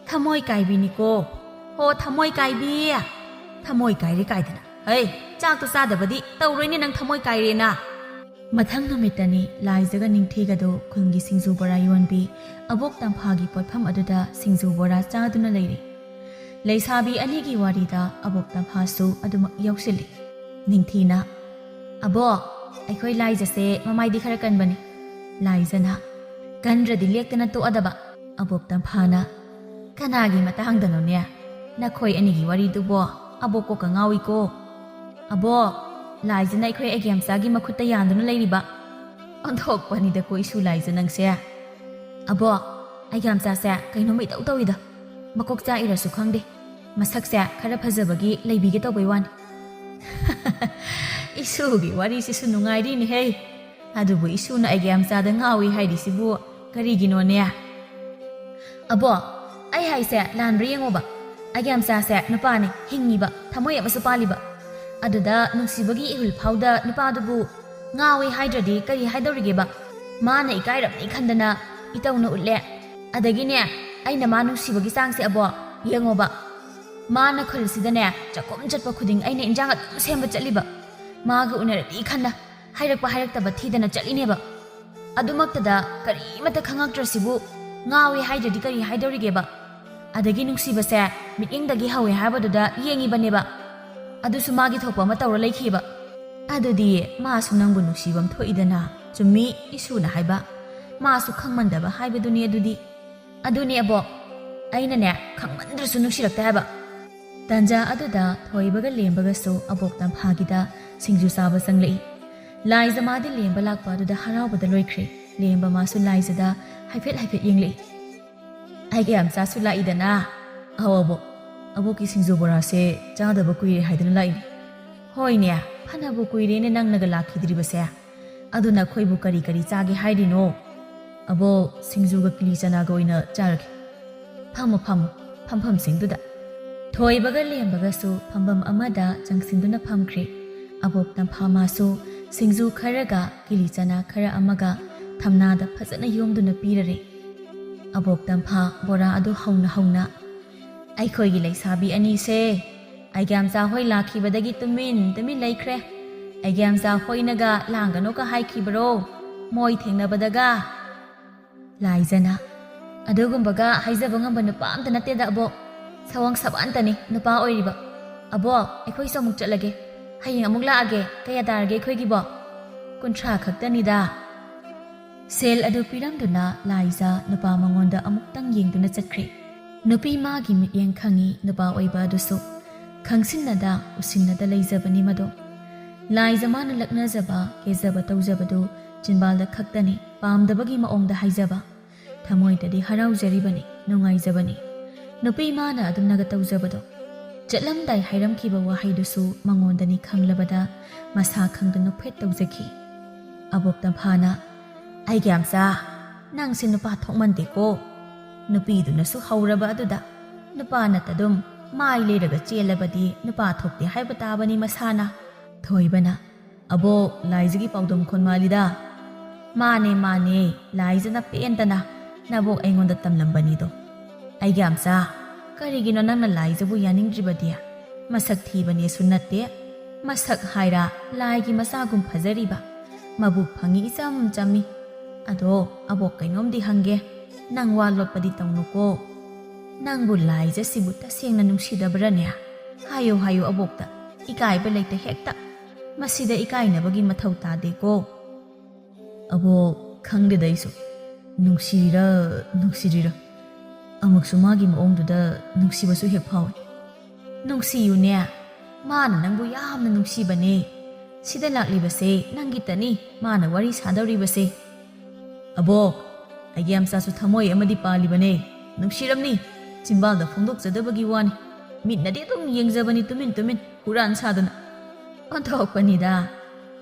ꯊꯃꯣꯏ ꯀꯥꯏꯕꯤꯅꯤꯀꯣ꯫ ꯍꯣ, ꯊꯃꯣꯏ ꯀꯥꯏꯕꯤ꯫ ꯊꯃꯣꯏ ꯀꯥꯏꯔꯦ ꯀꯥꯏꯗꯅ꯫ ꯍꯩ, ꯆꯥꯛꯇꯣ ꯆꯥꯗꯕꯗꯤ ꯇꯧꯔꯣꯏꯅꯦ ꯅꯪ ꯊꯃꯣꯏ ꯀꯥꯏꯔꯦꯅ꯫ ꯃꯊꯪ ꯅꯨꯃꯤꯠꯇꯅꯤ ꯂꯥꯏꯖꯒ ꯅꯤꯡꯊꯤꯒꯗꯣ ꯈꯨꯜꯒꯤ ꯁꯤꯡꯖꯨ ꯕꯣꯔꯥ ꯌꯣꯟꯕꯤ ꯑꯕꯣꯛ ꯇꯝꯐꯥꯒꯤ ꯄꯣꯠꯐꯝ ꯑꯗꯨꯗ ꯁꯤꯡꯖꯨ ꯕꯣꯔꯥ ꯆꯥꯗꯨꯅ ꯂꯩꯔꯤ꯫ ꯂꯩꯁꯥꯕꯤ ꯑꯅꯤꯒꯤ ꯋꯥꯔꯤꯗ ꯑꯕꯣꯛ ꯇꯝꯐꯥꯁꯨ ꯑꯗꯨꯃꯛ ꯌꯥꯎꯁꯤꯜꯂꯤ꯫ ꯅꯤꯡꯊꯤꯅ, "ꯑꯕꯣꯛ, ꯑꯩꯈꯣꯏ ꯂꯥꯏꯖꯁꯦ ꯃꯃꯥꯏꯗꯤ ꯈꯔ ꯀꯟꯕꯅꯤ꯫" ꯂꯥꯏꯖꯅ, "ꯀꯟꯗ꯭ꯔꯗꯤ ꯂꯦꯛꯇꯅ ꯇꯣꯛꯑꯗꯕ꯫" ꯑꯕꯣꯛ ꯇꯝꯐꯥꯅ, "ꯀꯅꯥꯒꯤ ꯃꯇꯥꯡꯗꯅꯣꯅꯦ? ꯅꯈꯣꯏ ꯑꯅꯤꯒꯤ ꯋꯥꯔꯤꯗꯨꯕꯣ ꯑꯕꯣꯛ ꯀꯣꯛꯀ ꯉꯥꯎꯏꯀꯣ꯫ ꯑꯕꯣꯛ, ꯂꯥꯏꯖꯅ ꯑꯩꯈꯣꯏ ꯑꯩꯒꯤ ꯌꯥꯝꯆꯥꯒꯤ ꯃꯈꯨꯠꯇ ꯌꯥꯟꯗꯨꯅ ꯂꯩꯔꯤꯕ꯫" ꯑꯣꯟꯊꯣꯛꯄꯅꯤꯗꯀꯣ ꯏꯁꯨ ꯂꯥꯏꯖ ꯅꯪꯁꯦ꯫ "ꯑꯕꯣꯛ, ꯑꯩꯒꯤ ꯌꯥꯝꯆꯥꯁꯦ ꯀꯩꯅꯣꯝꯃ ꯏꯇꯧ ꯇꯧꯏꯗ꯫ ꯃꯀꯣꯛ ꯆꯥꯛꯏꯔꯁꯨ ꯈꯪꯗꯦ, ꯃꯁꯛꯁꯦ ꯈꯔ ꯐꯖꯕꯒꯤ ꯂꯩꯕꯤꯒꯦ ꯇꯧꯕꯩ ꯋꯥꯅꯤ꯫ ꯏꯁꯨꯒꯤ ꯋꯥꯔꯤꯁꯤꯁꯨ ꯅꯨꯡꯉꯥꯏꯔꯤꯅꯦꯍꯦ꯫ ꯑꯗꯨꯕꯨ ꯏꯁꯨꯅ ꯑꯩꯒꯤ ꯌꯥꯝꯆꯥꯗ ꯉꯥꯎꯏ ꯍꯥꯏꯔꯤꯁꯤꯕꯨ ꯀꯔꯤꯒꯤꯅꯣꯅꯦ? ꯑꯕꯣ, ꯑꯩ ꯍꯥꯏꯁꯦ ꯂꯥꯟꯕ꯭ꯔꯥ ꯌꯦꯡꯉꯣꯕ꯫ ꯑꯩꯒꯤ ꯌꯥꯝꯆꯥꯁꯦ ꯅꯨꯄꯥꯅꯤ, ꯍꯤꯡꯉꯤꯕ, ꯊꯃꯣꯏ ꯑꯃꯁꯨ ꯄꯥꯜꯂꯤꯕ꯫ ꯑꯗꯨꯗ ꯅꯨꯡꯁꯤꯕꯒꯤ ꯏꯍꯨꯜ ꯐꯥꯎꯗ ꯅꯨꯄꯥꯗꯨꯕꯨ ꯉꯥꯎꯏ ꯍꯥꯏꯗ꯭ꯔꯗꯤ ꯀꯔꯤ ꯍꯥꯏꯗꯧꯔꯤꯒꯦꯕ? ꯃꯥꯅ ꯏꯀꯥꯏꯔꯝꯅꯤ ꯈꯟꯗꯅ ꯏꯇꯧꯅ ꯎꯠꯂꯦ꯫ ꯑꯗꯒꯤꯅꯦ, ꯑꯩꯅ ꯃꯥ ꯅꯨꯡꯁꯤꯕꯒꯤ ꯆꯥꯡꯁꯦ ꯑꯕꯣ, ꯌꯦꯡꯉꯣꯕ꯫ ꯃꯥꯅ ꯈꯨꯜꯁꯤꯗꯅꯦ, ꯆꯥꯛꯈꯨꯝ ꯆꯠꯄ ꯈꯨꯗꯤꯡ ꯑꯩꯅ ꯏꯟꯖꯥꯡ ꯑꯗꯨꯝ ꯁꯦꯝꯕ ꯆꯠꯂꯤꯕ꯫ ꯃꯥꯒ ꯎꯅꯔꯗꯤ ꯈꯟꯅ, ꯍꯥꯏꯔꯛꯄ ꯍꯥꯏꯔꯛꯇꯕ ꯊꯤꯗꯅ ꯆꯠꯂꯤꯅꯦꯕ꯫ ꯑꯗꯨꯃꯛꯇꯗ ꯀꯔꯤꯃꯠꯇ ꯈꯪꯉꯛꯇ꯭ꯔꯁꯤꯕꯨ ꯉꯥꯎꯏ ꯍꯥꯏꯗ꯭ꯔꯗꯤ ꯀꯔꯤ ꯍꯥꯏꯗꯧꯔꯤꯒꯦꯕ? ꯑꯗꯒꯤ ꯅꯨꯡꯁꯤꯕꯁꯦ ꯃꯤꯠꯌꯦꯡꯗꯒꯤ ꯍꯧꯋꯦ ꯍꯥꯏꯕꯗꯨꯗ ꯌꯦꯡꯉꯤꯕꯅꯦꯕ꯫ ꯑꯗꯨꯁꯨ ꯃꯥꯒꯤ ꯊꯣꯛꯄ ꯑꯃ ꯇꯧꯔ ꯂꯩꯈꯤꯕ꯫ ꯑꯗꯨꯗꯤ ꯃꯥꯁꯨ ꯅꯪꯕꯨ ꯅꯨꯡꯁꯤꯕꯝ ꯊꯣꯛꯏꯗꯅ, ꯆꯨꯝꯃꯤ ꯏꯁꯨꯅ ꯍꯥꯏꯕ꯫ ꯃꯥꯁꯨ ꯈꯪꯃꯟꯗꯕ ꯍꯥꯏꯕꯗꯨꯅꯤ ꯑꯗꯨꯗꯤ꯫ ꯑꯗꯨꯅꯦ ꯑꯕꯣꯛ, ꯑꯩꯅꯅꯦ ꯈꯪꯃꯟꯗ꯭ꯔꯁꯨ ꯅꯨꯡꯁꯤꯔꯛꯇꯦ ꯍꯥꯏꯕ꯫ ꯇꯥꯟꯖꯥ ꯑꯗꯨꯗ ꯊꯣꯏꯕꯒ ꯂꯦꯝꯕꯒꯁꯨ ꯑꯕꯣꯛ ꯇꯝꯐꯥꯒꯤꯗ ꯁꯤꯡꯖꯨ ꯆꯥꯕ ꯆꯪꯂꯛꯏ꯫ ꯂꯥꯏꯖ ꯃꯥꯗꯤ ꯂꯦꯝꯕ ꯂꯥꯛꯄ ꯑꯗꯨꯗ ꯍꯔꯥꯎꯕꯗ ꯂꯣꯏꯈ꯭ꯔꯦ꯫ ꯂꯦꯝꯕ ꯃꯥꯁꯨ ꯂꯥꯏꯖꯗ ꯍꯥꯏꯐꯦꯠ ꯍꯥꯏꯐꯦꯠ ꯌꯦꯡꯂꯛꯏ꯫ ꯑꯩꯒꯤ ꯌꯥꯝꯆꯥꯁꯨ ꯂꯥꯛꯏꯗꯅ꯫ ꯑꯧ ꯑꯕꯣꯛ, ꯑꯕꯣꯛꯀꯤ ꯁꯤꯡꯖꯨ ꯕꯣꯔꯥꯁꯦ ꯆꯥꯗꯕ ꯀꯨꯏꯔꯦ ꯍꯥꯏꯗꯅ ꯂꯥꯛꯏꯅꯤ꯫ ꯍꯣꯏꯅꯦ, ꯐꯅꯕꯨ ꯀꯨꯏꯔꯦꯅꯦ ꯅꯪꯅꯒ ꯂꯥꯛꯈꯤꯗ꯭ꯔꯤꯕꯁꯦ꯫ ꯑꯗꯨꯅ ꯑꯩꯈꯣꯏꯕꯨ ꯀꯔꯤ ꯀꯔꯤ ꯆꯥꯒꯦ ꯍꯥꯏꯔꯤꯅꯣ? ꯑꯕꯣꯛ, ꯁꯤꯡꯖꯨꯒ ꯀꯤꯂꯤ ꯆꯅꯥꯒ ꯑꯣꯏꯅ ꯆꯥꯔꯒꯦ꯫ ꯐꯝꯃꯣ ꯐꯝꯃꯣ, ꯐꯝꯐꯝꯁꯤꯡꯗꯨꯗ꯫ ꯊꯣꯏꯕꯒ ꯂꯦꯝꯕꯒꯁꯨ ꯐꯝꯐꯝ ꯑꯃꯗ ꯆꯪꯁꯤꯟꯗꯨꯅ ꯐꯝꯈ꯭ꯔꯦ꯫ ꯑꯕꯣꯛ ꯇꯝꯐꯥ ꯃꯥꯁꯨ ꯁꯤꯡꯖꯨ ꯈꯔꯒ ꯀꯤꯂꯤ ꯆꯅꯥ ꯈꯔ ꯑꯃꯒ ꯊꯝꯅꯥꯗ ꯐꯖꯅ ꯌꯣꯝꯗꯨꯅ ꯄꯤꯔꯔꯦ꯫ ꯑꯕꯣꯛ ꯇꯝꯐꯥ ꯕꯣꯔꯥ ꯑꯗꯨ ꯍꯧꯅ ꯍꯧꯅ, "ꯑꯩꯈꯣꯏꯒꯤ ꯂꯩꯁꯥꯕꯤ ꯑꯅꯤꯁꯦ ꯑꯩꯒ꯭ꯌꯥꯝꯆꯥ ꯍꯣꯏ ꯂꯥꯛꯈꯤꯕꯗꯒꯤ ꯇꯨꯃꯤꯟ ꯇꯨꯃꯤꯟ ꯂꯩꯈ꯭ꯔꯦ꯫ ꯑꯩꯒ꯭ꯌꯥꯝꯆꯥ ꯍꯣꯏꯅꯒ ꯂꯥꯡꯒꯅꯨꯒ ꯍꯥꯏꯈꯤꯕ꯭ꯔꯣ ꯃꯣꯏ ꯊꯦꯡꯅꯕꯗꯒ?" ꯂꯥꯏꯖꯅ, "ꯑꯗꯨꯒꯨꯝꯕꯒ ꯍꯥꯏꯖꯕ ꯉꯝꯕ ꯅꯨꯄꯥ ꯑꯝꯇ ꯅꯠꯇꯦꯗ ꯑꯕꯣꯛ꯫ ꯁꯑꯣꯡ ꯁꯕꯥꯟꯇꯅꯤ ꯅꯨꯄꯥ ꯑꯣꯏꯔꯤꯕ꯫ ꯑꯕꯣꯛ, ꯑꯩꯈꯣꯏꯁꯨ ꯑꯃꯨꯛ ꯆꯠꯂꯒꯦ꯫ ꯍꯌꯦꯡ ꯑꯃꯨꯛ ꯂꯥꯛꯑꯒꯦ꯫ ꯀꯌꯥ ꯇꯥꯔꯒꯦ ꯑꯩꯈꯣꯏꯒꯤꯕꯣ?" "ꯀꯨꯟꯊ꯭ꯔꯥ ꯈꯛꯇꯅꯤꯗ꯫" ꯁꯦꯜ ꯑꯗꯨ ꯄꯤꯔꯝꯗꯨꯅ ꯂꯥꯏꯖ ꯅꯨꯄꯥ ꯃꯉꯣꯟꯗ ꯑꯃꯨꯛꯇꯪ ꯌꯦꯡꯗꯨꯅ ꯆꯠꯈ꯭ꯔꯦ꯫ ꯅꯨꯄꯤ ꯃꯥꯒꯤ ꯃꯤꯠꯌꯦꯡ ꯈꯪꯉꯤ ꯅꯨꯄꯥ ꯑꯣꯏꯕ ꯑꯗꯨꯁꯨ꯫ ꯈꯪꯁꯤꯟꯅꯗ ꯎꯁꯤꯟꯅꯗ ꯂꯩꯖꯕꯅꯤ ꯃꯗꯣ꯫ ꯂꯥꯏꯖ ꯃꯥꯅ ꯂꯛꯅꯖꯕ, ꯀꯦꯖꯕ ꯇꯧꯖꯕꯗꯨ ꯆꯤꯟꯕꯥꯜꯗ ꯈꯛꯇꯅꯤ, ꯄꯥꯝꯗꯕꯒꯤ ꯃꯑꯣꯡꯗ ꯍꯥꯏꯖꯕ꯫ ꯊꯃꯣꯏꯗꯗꯤ ꯍꯔꯥꯎꯖꯔꯤꯕꯅꯤ, ꯅꯨꯡꯉꯥꯏꯖꯕꯅꯤ꯫ ꯅꯨꯄꯤ ꯃꯥꯅ ꯑꯗꯨꯝꯅꯒ ꯇꯧꯖꯕꯗꯣ꯫ ꯆꯠꯂꯝꯗꯥꯏ ꯍꯥꯏꯔꯝꯈꯤꯕ ꯋꯥꯍꯩꯗꯨꯁꯨ ꯃꯉꯣꯟꯗꯅꯤ ꯈꯪꯂꯕꯗ ꯃꯁꯥ ꯈꯪꯗ ꯅꯣꯛꯐꯦꯠ ꯇꯧꯖꯈꯤ꯫ ꯑꯕꯣꯛ ꯇꯝꯐꯥꯅ, "ꯑꯩꯒꯤ ꯌꯥꯝꯆꯥ, ꯅꯪꯁꯦ ꯅꯨꯄꯥ ꯊꯣꯛꯃꯟꯗꯦꯀꯣ꯫ ꯅꯨꯄꯤꯗꯨꯅꯁꯨ ꯍꯧꯔꯕ ꯑꯗꯨꯗ ꯅꯨꯄꯥ ꯅꯠꯇ ꯑꯗꯨꯝ ꯃꯥꯏ ꯂꯩꯔꯒ ꯆꯦꯜꯂꯕꯗꯤ ꯅꯨꯄꯥ ꯊꯣꯛꯇꯦ ꯍꯥꯏꯕ ꯇꯥꯕꯅꯤ ꯃꯁꯥꯅ꯫" ꯊꯣꯏꯕꯅ, "ꯑꯕꯣꯛ, ꯂꯥꯏꯖꯒꯤ ꯄꯥꯎꯗꯝ ꯈꯣꯟꯃꯥꯜꯂꯤꯗ꯫" "ꯃꯥꯅꯦ, ꯃꯥꯅꯦ, ꯂꯥꯏꯖꯅ ꯄꯦꯟꯗꯅ ꯅꯕꯣꯛ ꯑꯩꯉꯣꯟꯗ ꯇꯝꯂꯝꯕꯅꯤꯗꯣ꯫ ꯑꯩꯒꯤ ꯌꯥꯝꯆꯥ, ꯀꯔꯤꯒꯤꯅꯣ ꯅꯪꯅ ꯂꯥꯏꯖꯕꯨ ꯌꯥꯅꯤꯡꯗ꯭ꯔꯤꯕꯗꯤ? ꯃꯁꯛ ꯊꯤꯕꯅꯦꯁꯨ ꯅꯠꯇꯦ, ꯃꯁꯛ ꯍꯥꯏꯔ ꯂꯥꯏꯒꯤ ꯃꯆꯥꯒꯨꯝ ꯐꯖꯔꯤꯕ, ꯃꯕꯨꯛ ꯐꯪꯉꯤ ꯏꯆꯝ ꯆꯝꯃꯤ꯫ ꯑꯗꯣ ꯑꯕꯣꯛ, ꯀꯩꯅꯣꯝꯗꯤ ꯍꯪꯒꯦ, ꯅꯪ ꯋꯥ ꯂꯣꯠꯄꯗꯤ ꯇꯧꯅꯨꯀꯣ꯫ ꯅꯪꯕꯨ ꯂꯥꯏꯖꯁꯤꯕꯨ ꯇꯁꯦꯡꯅ ꯅꯨꯡꯁꯤꯗꯕ꯭ꯔꯅꯦ? ꯍꯥꯏꯌꯨ, ꯍꯥꯏꯌꯨ ꯑꯕꯣꯛꯇ, ꯏꯀꯥꯏꯕ ꯂꯩꯇ ꯍꯦꯛꯇ꯫ ꯃꯁꯤꯗ ꯏꯀꯥꯏꯅꯕꯒꯤ ꯃꯊꯧ ꯇꯥꯗꯦꯀꯣ꯫" "ꯑꯕꯣꯛ, ꯈꯪꯗꯦꯗ ꯑꯩꯁꯨ꯫ ꯅꯨꯡꯁꯤꯔꯤꯔ, ꯅꯨꯡꯁꯤꯔꯤꯔ? ꯑꯃꯨꯛꯁꯨ ꯃꯥꯒꯤ ꯃꯑꯣꯡꯗꯨꯗ ꯅꯨꯡꯁꯤꯕꯁꯨ ꯍꯦꯛ ꯐꯥꯎꯏ꯫" "ꯅꯨꯡꯁꯤꯌꯨꯅꯦ, ꯃꯥꯅ ꯅꯪꯕꯨ ꯌꯥꯝꯅ ꯅꯨꯡꯁꯤꯕꯅꯦ꯫ ꯁꯤꯗ ꯂꯥꯛꯂꯤꯕꯁꯦ ꯅꯪꯒꯤꯇꯅꯤ ꯃꯥꯅ ꯋꯥꯔꯤ ꯁꯥꯗꯧꯔꯤꯕꯁꯦ꯫" "ꯑꯕꯣꯛ, ꯑꯩꯒꯤ ꯌꯥꯝꯆꯥꯁꯨ ꯊꯃꯣꯏ ꯑꯃꯗꯤ ꯄꯥꯜꯂꯤꯕꯅꯦ꯫ ꯅꯨꯡꯁꯤꯔꯝꯅꯤ, ꯆꯤꯝꯕꯥꯜꯗ ꯐꯣꯡꯗꯣꯛꯆꯗꯕꯒꯤ ꯋꯥꯅꯤ꯫ ꯃꯤꯠꯅꯗꯤ ꯑꯗꯨꯝ ꯌꯦꯡꯖꯕꯅꯤ ꯇꯨꯃꯤꯟ ꯇꯨꯃꯤꯟ, ꯍꯨꯔꯥꯟ ꯁꯥꯗꯅ꯫ ꯑꯣꯟꯊꯣꯛꯄꯅꯤꯗ꯫"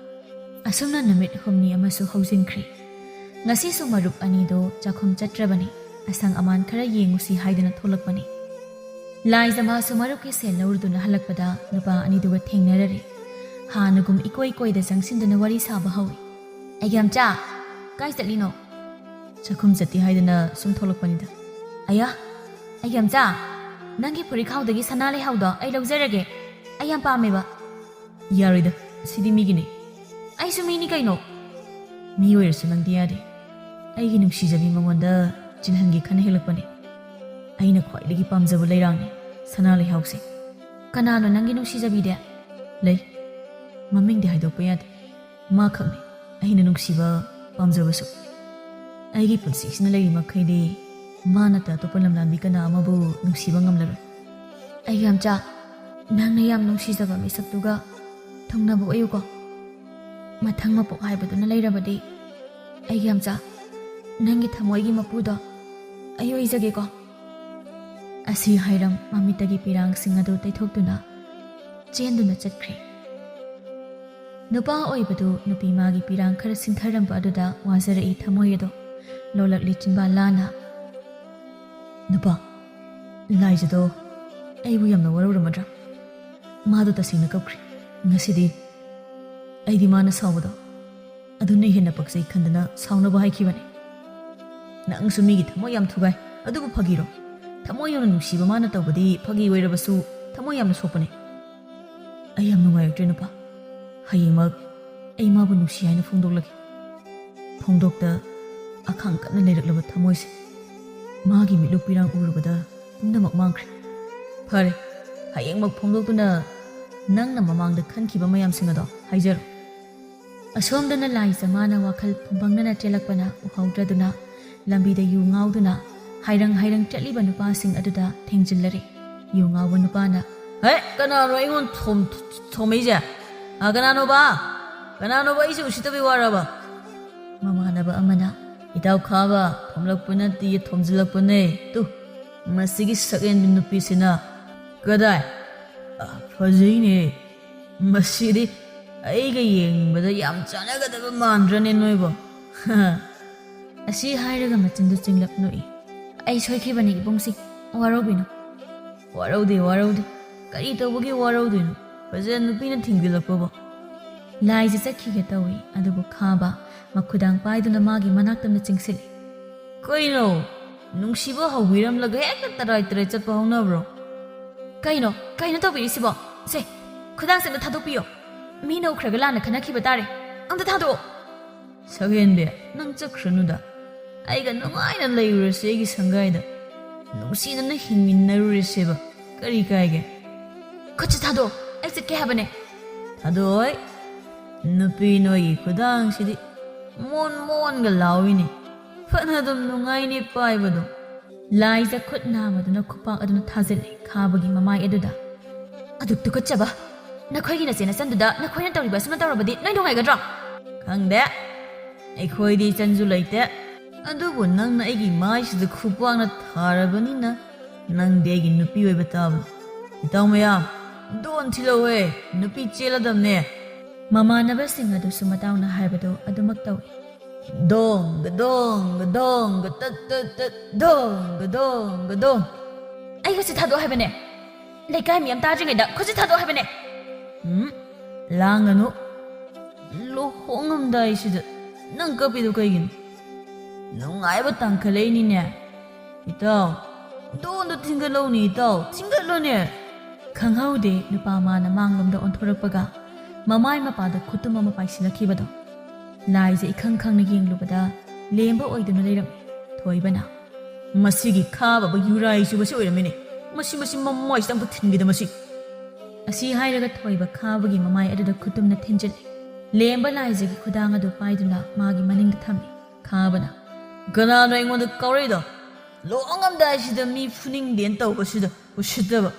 ꯑꯁꯨꯝꯅ ꯅꯨꯃꯤꯠ ꯍꯨꯝꯅꯤ ꯑꯃꯁꯨ ꯍꯧꯖꯤꯟꯈ꯭ꯔꯦ꯫ ꯉꯁꯤꯁꯨ ꯃꯔꯨꯞ ꯑꯅꯤꯗꯣ ꯆꯥꯛꯈꯨꯝ ꯆꯠꯇ꯭ꯔꯕꯅꯤ꯫ ꯑꯁꯪ ꯑꯃꯥꯟ ꯈꯔ ꯌꯦꯡꯉꯨꯁꯤ ꯍꯥꯏꯗꯅ ꯊꯣꯛꯂꯛꯄꯅꯤ꯫ ꯂꯥꯏꯖ ꯃꯥꯁꯨ ꯃꯔꯨꯞꯀꯤ ꯁꯦꯜ ꯂꯧꯔꯨꯗꯨꯅ ꯍꯜꯂꯛꯄꯗ ꯅꯨꯄꯥ ꯑꯅꯤꯗꯨꯒ ꯊꯦꯡꯅꯔꯔꯦ꯫ ꯍꯥꯟꯅꯒꯨꯝ ꯏꯀꯣꯏ ꯀꯣꯏꯗ ꯆꯪꯁꯤꯟꯗꯨꯅ ꯋꯥꯔꯤ ꯁꯥꯕ ꯍꯧꯏ꯫ "ꯑꯩꯒꯤ ꯌꯥꯝꯆꯥ, ꯀꯥꯏ ꯆꯠꯂꯤꯅꯣ?" "ꯆꯥꯛꯈꯨꯝ ꯆꯠꯇꯦ ꯍꯥꯏꯗꯅ ꯁꯨꯝ ꯊꯣꯛꯂꯛꯄꯅꯤꯗ꯫" "ꯑꯌꯥ, ꯑꯩꯒꯤ ꯌꯥꯝꯆꯥ, ꯅꯪꯒꯤ ꯐꯨꯔꯤꯠꯈꯥꯎꯗꯒꯤ ꯁꯅꯥ ꯂꯩꯍꯥꯎꯗꯣ ꯑꯩ ꯂꯧꯖꯔꯒꯦ꯫ ꯑꯩ ꯌꯥꯝ ꯄꯥꯝꯃꯦꯕ꯫" "ꯌꯥꯔꯣꯏꯗ, ꯁꯤꯗꯤ ꯃꯤꯒꯤꯅꯤ꯫" "ꯑꯩꯁꯨ ꯃꯤꯅꯤ ꯀꯩꯅꯣ꯫" "ꯃꯤ ꯑꯣꯏꯔꯁꯨ ꯅꯪꯗꯤ ꯌꯥꯗꯦ꯫ ꯑꯩꯒꯤ ꯅꯨꯡꯁꯤꯖꯕꯤ ꯃꯉꯣꯟꯗ ꯆꯤꯜꯍꯟꯒꯦ ꯈꯟꯅ ꯍꯦꯛꯂꯛꯄꯅꯦ꯫ ꯑꯩꯅ ꯈ꯭ꯋꯥꯏꯗꯒꯤ ꯄꯥꯝꯖꯕ ꯂꯩꯔꯥꯡꯅꯤ ꯁꯅꯥ ꯂꯩꯍꯥꯎꯁꯦ꯫" "ꯀꯅꯥꯅꯣ ꯅꯪꯒꯤ ꯅꯨꯡꯁꯤꯖꯕꯤꯗꯤ?" "ꯂꯩ, ꯃꯃꯤꯡꯗꯤ ꯍꯥꯏꯗꯣꯛꯄ ꯌꯥꯗꯦ꯫ ꯃꯥ ꯈꯛꯅꯤ ꯑꯩꯅ ꯅꯨꯡꯁꯤꯕ, ꯄꯥꯝꯖꯕꯁꯨ꯫ ꯑꯩꯒꯤ ꯄꯨꯟꯁꯤꯁꯤꯅ ꯂꯩꯔꯤ ꯃꯈꯩꯗꯤ ꯃꯥ ꯅꯠꯇ ꯑꯇꯣꯞꯄ ꯂꯝꯂꯥꯟꯕꯤ ꯀꯅꯥ ꯑꯃꯕꯨ ꯅꯨꯡꯁꯤꯕ ꯉꯝꯂꯔꯣꯏ꯫" "ꯑꯩꯒꯤ ꯌꯥꯝꯆꯥ, ꯅꯪꯅ ꯌꯥꯝ ꯅꯨꯡꯁꯤꯖꯕ ꯃꯤꯁꯛꯇꯨꯒ ꯊꯨꯡꯅꯕ ꯑꯣꯏꯌꯨꯀꯣ꯫ ꯃꯊꯪ ꯃꯄꯣꯛ ꯍꯥꯏꯕꯗꯨꯅ ꯂꯩꯔꯕꯗꯤ, ꯑꯩꯒꯤ ꯌꯥꯝꯆꯥ, ꯅꯪꯒꯤ ꯊꯃꯣꯏꯒꯤ ꯃꯄꯨꯗꯣ ꯑꯩ ꯑꯣꯏꯖꯒꯦꯀꯣ꯫" ꯑꯁꯤ ꯍꯥꯏꯔꯝ ꯃꯃꯤꯠꯇꯒꯤ ꯄꯤꯔꯥꯡꯁꯤꯡ ꯑꯗꯨ ꯇꯩꯊꯣꯛꯇꯨꯅ ꯆꯦꯟꯗꯨꯅ ꯆꯠꯈ꯭ꯔꯦ꯫ ꯅꯨꯄꯥ ꯑꯣꯏꯕꯗꯨ ꯅꯨꯄꯤ ꯃꯥꯒꯤ ꯄꯤꯔꯥꯡ ꯈꯔ ꯁꯤꯟꯊꯔꯝꯕ ꯑꯗꯨꯗ ꯋꯥꯖꯔꯛꯏ ꯊꯃꯣꯏ ꯑꯗꯣ ꯂꯣꯜꯂꯛꯂꯤ ꯆꯤꯟꯕꯥꯜ ꯂꯥꯅ꯫ "ꯅꯨꯄꯥ, ꯂꯥꯏꯖꯗꯣ ꯑꯩꯕꯨ ꯌꯥꯝꯅ ꯋꯥꯔꯧꯔꯝꯃꯗ꯭ꯔꯥ? ꯃꯥꯗꯣ ꯇꯁꯦꯡꯅ ꯀꯞꯈ꯭ꯔꯦ꯫ ꯉꯁꯤꯗꯤ ꯑꯩꯗꯤ ꯃꯥꯅ ꯁꯥꯎꯕꯗꯣ ꯑꯗꯨꯅ ꯍꯦꯟꯅ ꯄꯛꯆꯩ ꯈꯟꯗꯅ ꯁꯥꯎꯅꯕ ꯍꯥꯏꯈꯤꯕꯅꯤ꯫ ꯅꯪꯁꯨ ꯃꯤꯒꯤ ꯊꯃꯣꯏ ꯌꯥꯝ ꯊꯨꯒꯥꯏ꯫ ꯑꯗꯨꯕꯨ ꯐꯥꯒꯤꯔꯣ? ꯊꯃꯣꯏ ꯌꯥꯝꯅ ꯅꯨꯡꯁꯤꯕ ꯃꯥꯅ ꯇꯧꯕꯗꯤ ꯐꯥꯒꯤ ꯑꯣꯏꯔꯕꯁꯨ ꯊꯃꯣꯏ ꯌꯥꯝꯅ ꯁꯣꯛꯄꯅꯦ꯫ ꯑꯩ ꯌꯥꯝ ꯅꯨꯡꯉꯥꯏꯔꯛꯇ꯭ꯔꯦ ꯅꯨꯄꯥ꯫ ꯍꯌꯦꯡꯃꯛ ꯑꯩ ꯃꯥꯕꯨ ꯅꯨꯡꯁꯤ ꯍꯥꯏꯅ ꯐꯣꯡꯗꯣꯛꯂꯒꯦ꯫" ꯐꯣꯡꯗꯣꯛꯇ ꯑꯈꯥꯡ ꯀꯟꯅ ꯂꯩꯔꯛꯂꯕ ꯊꯃꯣꯏꯁꯦ ꯃꯥꯒꯤ ꯃꯤꯠꯂꯨ ꯄꯤꯔꯥꯡ ꯎꯔꯨꯕꯗ ꯄꯨꯝꯅꯃꯛ ꯃꯥꯡꯈ꯭ꯔꯦ꯫ "ꯐꯔꯦ, ꯍꯌꯦꯡꯃꯛ ꯐꯣꯡꯗꯣꯛꯇꯨꯅ ꯅꯪꯅ ꯃꯃꯥꯡꯗ ꯈꯟꯈꯤꯕ ꯃꯌꯥꯝꯁꯤꯡ ꯑꯗꯣ ꯍꯥꯏꯖꯔꯣ꯫" ꯑꯁꯣꯝꯗꯅ ꯂꯥꯏꯖ ꯃꯥꯅ ꯋꯥꯈꯜ ꯐꯨꯝꯕꯪꯅꯅ ꯆꯦꯜꯂꯛꯄꯅ ꯎꯍꯧꯗ꯭ꯔꯗꯨꯅ ꯂꯝꯕꯤꯗ ꯌꯨ ꯉꯥꯎꯗꯨꯅ ꯍꯥꯏꯔꯪ ꯍꯥꯏꯔꯪ ꯆꯠꯂꯤꯕ ꯅꯨꯄꯥꯁꯤꯡ ꯑꯗꯨꯗ ꯊꯦꯡꯖꯤꯜꯂꯔꯦ꯫ ꯌꯨ ꯉꯥꯎꯕ ꯅꯨꯄꯥꯅ, "ꯍꯦ, ꯀꯅꯥꯅꯣ ꯑꯩꯉꯣꯟꯗ ꯊꯣꯝ-, ꯊꯣꯝꯃꯛꯏꯁꯦ? ꯑ, ꯀꯅꯥꯅꯣꯕ? ꯀꯅꯥꯅꯣꯕ ꯑꯩꯁꯦ ꯎꯁꯤꯠꯇꯕꯩ ꯋꯥꯔꯕ?" ꯃꯃꯥꯟꯅꯕ ꯑꯃꯅ, "ꯏꯇꯥꯎ ꯈꯥꯕ, ꯊꯣꯝꯂꯛꯄ ꯅꯠꯇꯤꯌꯦ, ꯊꯣꯝꯖꯤꯜꯂꯛꯄꯅꯦ꯫ ꯇꯨ, ꯃꯁꯤꯒꯤ ꯁꯛꯍꯦꯟꯕꯤ ꯅꯨꯄꯤꯁꯤꯅ꯫ ꯀꯗꯥꯏ? ꯑ, ꯐꯖꯩꯅꯦ꯫ ꯃꯁꯤꯗꯤ ꯑꯩꯒ ꯌꯦꯡꯕꯗ ꯌꯥꯝ ꯆꯥꯟꯅꯒꯗꯕ ꯃꯥꯟꯗ꯭ꯔꯅꯦ ꯅꯣꯏꯕꯣ?" ꯑꯁꯤ ꯍꯥꯏꯔꯒ ꯃꯆꯤꯟꯗꯨ ꯆꯤꯡꯂꯞ ꯅꯣꯛꯏ꯫ "ꯑꯩ ꯁꯣꯏꯈꯤꯕꯅꯤ ꯏꯕꯨꯡꯁꯤ, ꯋꯥꯔꯧꯕꯤꯅꯨ꯫" "ꯋꯥꯔꯧꯗꯦ, ꯋꯥꯔꯧꯗꯦ꯫ ꯀꯔꯤ ꯇꯧꯕꯒꯤ ꯋꯥꯔꯧꯗꯣꯏꯅꯣ? ꯐꯖꯅ ꯅꯨꯄꯤꯅ ꯊꯤꯡꯖꯤꯜꯂꯛꯄꯕꯨ꯫" ꯂꯥꯏꯖ ꯆꯠꯈꯤꯒꯦ ꯇꯧꯏ, ꯑꯗꯨꯕꯨ ꯈꯥꯕ ꯃꯈꯨꯗꯥꯡ ꯄꯥꯏꯗꯨꯅ ꯃꯥꯒꯤ ꯃꯅꯥꯛꯇ ꯆꯤꯡꯁꯤꯜꯂꯤ꯫ "ꯀꯩꯅꯣ? ꯅꯨꯡꯁꯤꯕ ꯍꯧꯕꯤꯔꯝꯂꯒ ꯍꯦꯛꯇ ꯇꯔꯥꯏ ꯇꯔꯥꯏ ꯆꯠꯄ ꯍꯧꯅꯕ꯭ꯔꯣ?" "ꯀꯩꯅꯣ? ꯀꯩꯅꯣ ꯇꯧꯕꯤꯔꯤꯁꯤꯕꯣ? ꯁꯦ, ꯈꯨꯗꯥꯡꯁꯦ ꯑꯝꯇ ꯊꯥꯗꯣꯛꯄꯤꯌꯣ꯫ ꯃꯤꯅ ꯎꯈ꯭ꯔꯒ ꯂꯥꯟꯅ ꯈꯟꯅꯈꯤꯕ ꯇꯥꯔꯦ꯫ ꯑꯝꯇ ꯊꯥꯗꯣꯛꯑꯣ꯫" "ꯁꯛꯍꯦꯟꯕꯤ, ꯅꯪ ꯆꯠꯈ꯭ꯔꯅꯨꯗ꯫ ꯑꯩꯒ ꯅꯨꯡꯉꯥꯏꯅ ꯂꯩꯔꯨꯔꯁꯤ ꯑꯩꯒꯤ ꯁꯪꯒꯥꯏꯗ꯫ ꯅꯨꯡꯁꯤꯅꯅ ꯍꯤꯡꯃꯤꯟꯅꯔꯨꯔꯁꯦꯕ꯫ ꯀꯔꯤ ꯀꯥꯏꯒꯦ?" "ꯈꯨꯠꯁꯦ ꯊꯥꯗꯣꯛꯑꯣ, ꯑꯩ ꯆꯠꯀꯦ ꯍꯥꯏꯕꯅꯦ꯫" "ꯊꯥꯗꯣꯛꯑꯣꯏ꯫ ꯅꯨꯄꯤ ꯅꯣꯏꯒꯤ ꯈꯨꯗꯥꯡꯁꯤꯗꯤ ꯃꯣꯟ ꯃꯣꯟꯒ ꯂꯥꯎꯏꯅꯦ꯫ ꯐꯅ ꯑꯗꯨꯝ ꯅꯨꯡꯉꯥꯏꯅꯤ ꯄꯥꯏꯕꯗꯣ꯫" ꯂꯥꯏꯖ ꯈꯨꯠ ꯅꯥꯝꯃꯗꯨꯅ ꯈꯨꯄꯥꯛ ꯑꯗꯨꯅ ꯊꯥꯖꯤꯜꯂꯦ ꯈꯥꯕꯒꯤ ꯃꯃꯥꯏ ꯑꯗꯨꯗ꯫ "ꯑꯗꯨꯛ ꯇꯨꯀꯠꯆꯕ! ꯅꯈꯣꯏꯒꯤ ꯅꯆꯦ ꯅꯆꯟꯗꯨꯗ ꯅꯈꯣꯏꯅ ꯇꯧꯔꯤꯕ ꯑꯁꯨꯝꯅ ꯇꯧꯔꯕꯗꯤ ꯅꯣꯏ ꯅꯨꯡꯉꯥꯏꯒꯗ꯭ꯔꯣ?" "ꯈꯪꯗꯦ, ꯑꯩꯈꯣꯏꯗꯤ ꯏꯆꯟꯁꯨ ꯂꯩꯇꯦ꯫ ꯑꯗꯨꯕꯨ ꯅꯪꯅ ꯑꯩꯒꯤ ꯃꯥꯏꯁꯤꯗ ꯈꯨꯄꯥꯛꯅ ꯊꯥꯔꯕꯅꯤꯅ ꯅꯪꯗꯤ ꯑꯩꯒꯤ ꯅꯨꯄꯤ ꯑꯣꯏꯕ ꯇꯥꯕꯅꯤ꯫ ꯏꯇꯥꯎ ꯃꯌꯥꯝ, ꯗꯣꯟ ꯊꯤꯜꯂꯧꯍꯦ, ꯅꯨꯄꯤ ꯆꯦꯜꯂꯗꯝꯅꯦ꯫ ꯃꯃꯥꯟꯅꯕꯁꯤꯡ ꯑꯗꯨꯁꯨ ꯃꯇꯥꯎꯅ ꯍꯥꯏꯕꯗꯨ ꯑꯗꯨꯃꯛ ꯇꯧꯏ꯫ ꯗꯣꯡ ꯒꯗꯣꯡ ꯒꯗꯣꯡ ꯒꯇꯠ ꯇꯠ ꯇꯠ, ꯗꯣꯡ ꯒꯗꯣꯡ ꯒꯗꯣꯡ꯫ ꯑꯩ ꯈꯨꯠꯁꯤ ꯊꯥꯗꯣꯛ ꯍꯥꯏꯕꯅꯦ꯫ ꯂꯩꯀꯥꯏ ꯃꯤꯌꯥꯝ ꯇꯥꯗ꯭ꯔꯤꯉꯩꯗ ꯈꯨꯠꯁꯤ ꯊꯥꯗꯣꯛ ꯍꯥꯏꯕꯅꯦ꯫ ꯎꯝ, ꯂꯥꯡꯒꯅꯨ꯫ ꯂꯨꯍꯣꯡꯉꯝꯗꯥꯏꯁꯤꯗ ꯅꯪ ꯀꯞꯄꯤꯗꯨ ꯀꯩꯒꯤꯅꯣ? ꯅꯨꯡꯉꯥꯏꯕ ꯇꯥꯡꯈꯠꯂꯛꯏꯅꯤꯅꯦ꯫ ꯏꯇꯥꯎ, ꯗꯣꯟꯗꯣ ꯊꯤꯡꯒꯠꯂꯧꯅꯦ ꯏꯇꯥꯎ, ꯊꯤꯡꯒꯠꯂꯣꯅꯦ꯫ ꯈꯪꯍꯧꯗꯦ ꯅꯨꯄꯥ ꯃꯥꯅ ꯃꯥꯡꯂꯣꯝꯗ ꯑꯣꯟꯊꯣꯔꯛꯄꯒ ꯃꯃꯥꯏ ꯃꯄꯥꯗ ꯈꯨꯇꯨꯝ ꯑꯃ ꯄꯥꯏꯁꯤꯜꯂꯛꯈꯤꯕꯗꯣ꯫ ꯂꯥꯏꯖ ꯏꯈꯪ ꯈꯪꯅ ꯌꯦꯡꯂꯨꯕꯗ ꯂꯦꯝꯕ ꯑꯣꯏꯗꯨꯅ ꯂꯩꯔꯝꯃꯤ꯫ ꯊꯣꯏꯕꯅ, "ꯃꯁꯤꯒꯤ ꯈꯥꯕꯕ ꯌꯨꯔꯥꯏ ꯆꯨꯕꯁꯤ ꯑꯣꯏꯔꯝꯃꯤꯅꯦ꯫ ꯃꯁꯤ, ꯃꯁꯤ ꯃꯃꯥꯏꯁꯤꯗ ꯑꯝꯇ ꯊꯤꯟꯈꯤꯗ ꯃꯁꯤ"꯫ ꯑꯁꯤ ꯍꯥꯏꯔꯒ ꯊꯣꯏꯕ ꯈꯥꯕꯒꯤ ꯃꯃꯥꯏ ꯑꯗꯨꯗ ꯈꯨꯇꯨꯝꯅ ꯊꯤꯟꯖꯤꯜꯂꯤ꯫ ꯂꯦꯝꯕ ꯂꯥꯏꯖꯒꯤ ꯈꯨꯗꯥꯡ ꯑꯗꯨ ꯄꯥꯏꯗꯨꯅ ꯃꯥꯒꯤ ꯃꯅꯤꯡꯗ ꯊꯝꯃꯤ꯫ ꯈꯥꯕꯅ, "ꯀꯅꯥꯅꯣ ꯑꯩꯉꯣꯟꯗ ꯀꯥꯎꯔꯛꯏꯗꯣ? ꯂꯨꯍꯣꯡꯉꯝꯗꯥꯏꯁꯤꯗ ꯃꯤ ꯐꯨꯅꯤꯡꯗꯦꯅ ꯇꯧꯕꯁꯤꯗ ꯎꯁꯤꯠꯇꯕ,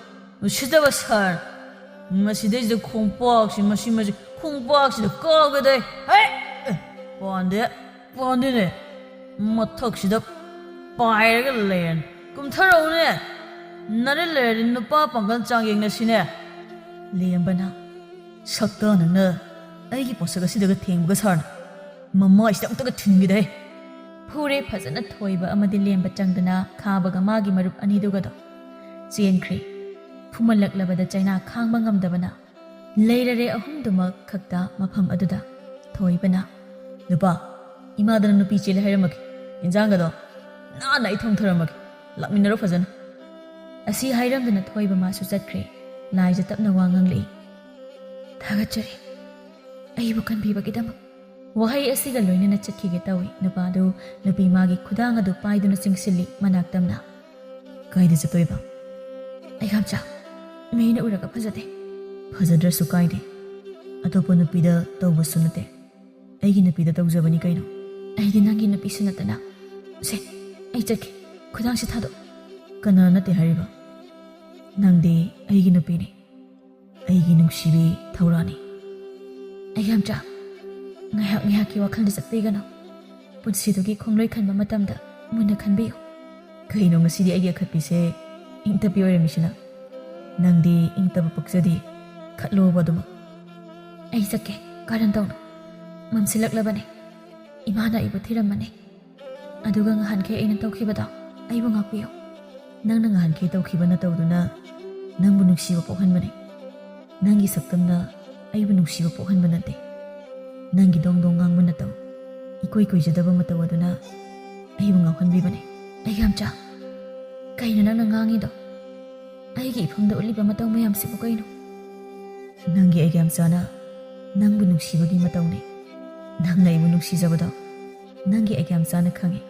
ꯎꯁꯤꯠꯇꯕ ꯁꯥꯔ꯫ ꯃꯁꯤꯗꯩꯁꯤꯗ ꯈꯣꯡꯄꯥꯛꯁꯤ, ꯃꯁꯤ, ꯃꯁꯤ ꯈꯣꯡꯄꯥꯛꯁꯤꯗ ꯀꯥꯎꯒꯗꯣꯏ꯫ ꯍꯦ! ꯑꯦ, ꯄꯥꯟꯗꯦ, ꯄꯥꯟꯗꯦꯅꯦ꯫ ꯃꯊꯛꯁꯤꯗ ꯄꯥꯏꯔꯒ ꯂꯩꯔꯅꯤ꯫ ꯀꯨꯝꯊꯔꯛꯎꯅꯦ꯫ ꯅꯔꯦ ꯂꯩꯔꯗꯤ ꯅꯨꯄꯥ ꯄꯥꯡꯒꯜ ꯆꯥꯡ ꯌꯦꯡꯅꯁꯤꯅꯦ"꯫ ꯂꯦꯝꯕꯅ, "ꯁꯛꯇ ꯅꯪꯅ ꯑꯩꯒꯤ ꯄꯣꯠꯁꯛ ꯑꯁꯤꯗꯒ ꯊꯦꯡꯕꯒ ꯁꯥꯔꯅ꯫ ꯃꯃꯥꯏꯁꯤꯗ ꯑꯃꯨꯛꯇꯒ ꯊꯤꯟꯈꯤꯗꯦ"꯫ ꯐꯨꯔꯦ ꯐꯖꯅ ꯊꯣꯏꯕ ꯑꯃꯗꯤ ꯂꯦꯝꯕ ꯆꯪꯗꯨꯅ ꯈꯥꯕꯒ ꯃꯥꯒꯤ ꯃꯔꯨꯞ ꯑꯅꯤꯗꯨꯒꯗꯣ꯫ ꯆꯦꯟꯈ꯭ꯔꯦ꯫ ꯐꯨꯃꯜꯂꯛꯂꯕꯗ ꯆꯩꯅꯥ ꯈꯥꯡꯕ ꯉꯝꯗꯕꯅ ꯂꯩꯔꯔꯦ ꯑꯍꯨꯝꯗꯨꯃꯛ ꯈꯛꯇ ꯃꯐꯝ ꯑꯗꯨꯗ꯫ ꯊꯣꯏꯕꯅ, "ꯅꯨꯄꯥ, ꯏꯃꯥꯗꯅ ꯅꯨꯄꯤ ꯆꯦꯜꯂꯦ ꯍꯥꯏꯔꯝꯃꯒꯦ꯫ ꯏꯟꯖꯥꯡꯒꯗꯣ ꯅꯥꯟꯅ ꯑꯩ ꯊꯣꯡꯊꯔꯝꯃꯒꯦ꯫ ꯂꯥꯛꯃꯤꯟꯅꯔꯣ ꯐꯖꯅ"꯫ ꯑꯁꯤ ꯍꯥꯏꯔꯝꯗꯅ ꯊꯣꯏꯕ ꯃꯥꯁꯨ ꯆꯠꯈ꯭ꯔꯦ꯫ ꯂꯥꯏꯖ ꯇꯞꯅ ꯋꯥ ꯉꯥꯡꯂꯛꯏ꯫ "ꯊꯥꯒꯠꯆꯔꯤ, ꯑꯩꯕꯨ ꯀꯟꯕꯤꯕꯒꯤꯗꯃꯛ"꯫ ꯋꯥꯍꯩ ꯑꯁꯤꯒ ꯂꯣꯏꯅꯅ ꯆꯠꯈꯤꯒꯦ ꯇꯧꯏ꯫ ꯅꯨꯄꯥꯗꯨ ꯅꯨꯄꯤ ꯃꯥꯒꯤ ꯈꯨꯗꯥꯡ ꯑꯗꯨ ꯄꯥꯏꯗꯨꯅ ꯆꯤꯡꯁꯤꯜꯂꯤ ꯃꯅꯥꯛ ꯇꯝꯅ꯫ "ꯀꯥꯏꯗ ꯆꯠꯇꯣꯏꯕ?" "ꯑꯩ ꯈꯥꯝꯆꯥ, ꯃꯤꯅ ꯎꯔꯒ ꯐꯖꯗꯦ"꯫ "ꯐꯖꯗ꯭ꯔꯁꯨ ꯀꯥꯏꯗꯦ꯫ ꯑꯇꯣꯞꯄ ꯅꯨꯄꯤꯗ ꯇꯧꯕꯁꯨ ꯅꯠꯇꯦ꯫ ꯑꯩꯒꯤ ꯅꯨꯄꯤꯗ ꯇꯧꯖꯕꯅꯤ ꯀꯩꯅꯣ"꯫ "ꯑꯩꯗꯤ ꯅꯪꯒꯤ ꯅꯨꯄꯤꯁꯨ ꯅꯠꯇꯅ"꯫ "ꯁꯦ, ꯑꯩ ꯆꯠꯀꯦ꯫ ꯈꯨꯗꯥꯡꯁꯤ ꯊꯥꯗꯣꯛ"꯫ "ꯀꯅꯥ ꯅꯠꯇꯦ ꯍꯥꯏꯔꯤꯕ? ꯅꯪꯗꯤ ꯑꯩꯒꯤ ꯅꯨꯄꯤꯅꯤ꯫ ꯑꯩꯒꯤ ꯅꯨꯡꯁꯤꯕꯤ ꯊꯧꯔꯥꯅꯤ"꯫ "ꯑꯩ ꯈꯥꯝꯆꯥ, ꯉꯥꯏꯍꯥꯛ ꯉꯥꯏꯍꯥꯛꯀꯤ ꯋꯥꯈꯜꯗ ꯆꯠꯄꯤꯒꯅꯨ꯫ ꯄꯨꯟꯁꯤꯗꯨꯒꯤ ꯈꯣꯡꯂꯣꯏ ꯈꯟꯕ ꯃꯇꯝꯗ ꯃꯨꯟꯅ ꯈꯟꯕꯤꯌꯨ"꯫ "ꯀꯩꯅꯣ ꯉꯁꯤꯗꯤ ꯑꯩꯒꯤ ꯑꯈꯠꯄꯤꯁꯦ ꯏꯪ ꯇꯞꯄꯤ ꯑꯣꯏꯔꯝꯃꯤꯁꯤꯅ꯫ ꯅꯪꯗꯤ ꯏꯪ ꯇꯞꯄ ꯄꯛꯆꯗꯦ꯫ ꯈꯠꯂꯣꯕ ꯑꯗꯨꯃꯛ꯫ ꯑꯩ ꯆꯠꯀꯦ, ꯀꯔꯟ ꯇꯧꯅꯨ꯫ ꯃꯝꯁꯤꯜꯂꯛꯂꯕꯅꯦ꯫ ꯏꯃꯥꯅ ꯑꯩꯕꯨ ꯊꯤꯔꯝꯃꯅꯤ꯫ ꯑꯗꯨꯒ ꯉꯍꯥꯟꯈꯩ ꯑꯩꯅ ꯇꯧꯈꯤꯕꯗꯣ ꯑꯩꯕꯨ ꯉꯥꯛꯄꯤꯌꯨ꯫ ꯅꯪꯅ ꯉꯍꯥꯟꯈꯩ ꯇꯧꯈꯤꯕ ꯅꯇꯧꯗꯨꯅ ꯅꯪꯕꯨ ꯅꯨꯡꯁꯤꯕ ꯄꯣꯛꯍꯟꯕꯅꯦ꯫ ꯅꯪꯒꯤ ꯁꯛꯇꯝꯅ ꯑꯩꯕꯨ ꯅꯨꯡꯁꯤꯕ ꯄꯣꯛꯍꯟꯕ ꯅꯠꯇꯦ꯫ ꯅꯪꯒꯤ ꯗꯣꯡ ꯗꯣꯡ ꯉꯥꯡꯕ ꯅꯇꯧ, ꯏꯀꯣꯏ ꯀꯣꯏꯖꯗꯕ ꯃꯇꯧ ꯑꯗꯨꯅ ꯑꯩꯕꯨ ꯉꯥꯎꯍꯟꯕꯤꯕꯅꯦ꯫ ꯑꯩꯒ꯭ꯌꯥꯝꯆꯥ, ꯀꯩꯅꯣ ꯅꯪꯅ ꯉꯥꯡꯉꯤꯗꯣ? ꯑꯩꯒꯤ ꯏꯐꯝꯗ ꯎꯠꯂꯤꯕ ꯃꯇꯧ ꯃꯌꯥꯝꯁꯤꯕꯨ ꯀꯩꯅꯣ? ꯅꯪꯒꯤ ꯑꯩꯒ꯭ꯌꯥꯝꯆꯥꯅ ꯅꯪꯕꯨ ꯅꯨꯡꯁꯤꯕꯒꯤ ꯃꯇꯧꯅꯦ꯫ ꯅꯪꯅ ꯑꯩꯕꯨ ꯅꯨꯡꯁꯤꯖꯕꯗꯣ ꯅꯪꯒꯤ ꯑꯩꯒ꯭ꯌꯥꯝꯆꯥꯅ ꯈꯪꯉꯤ꯫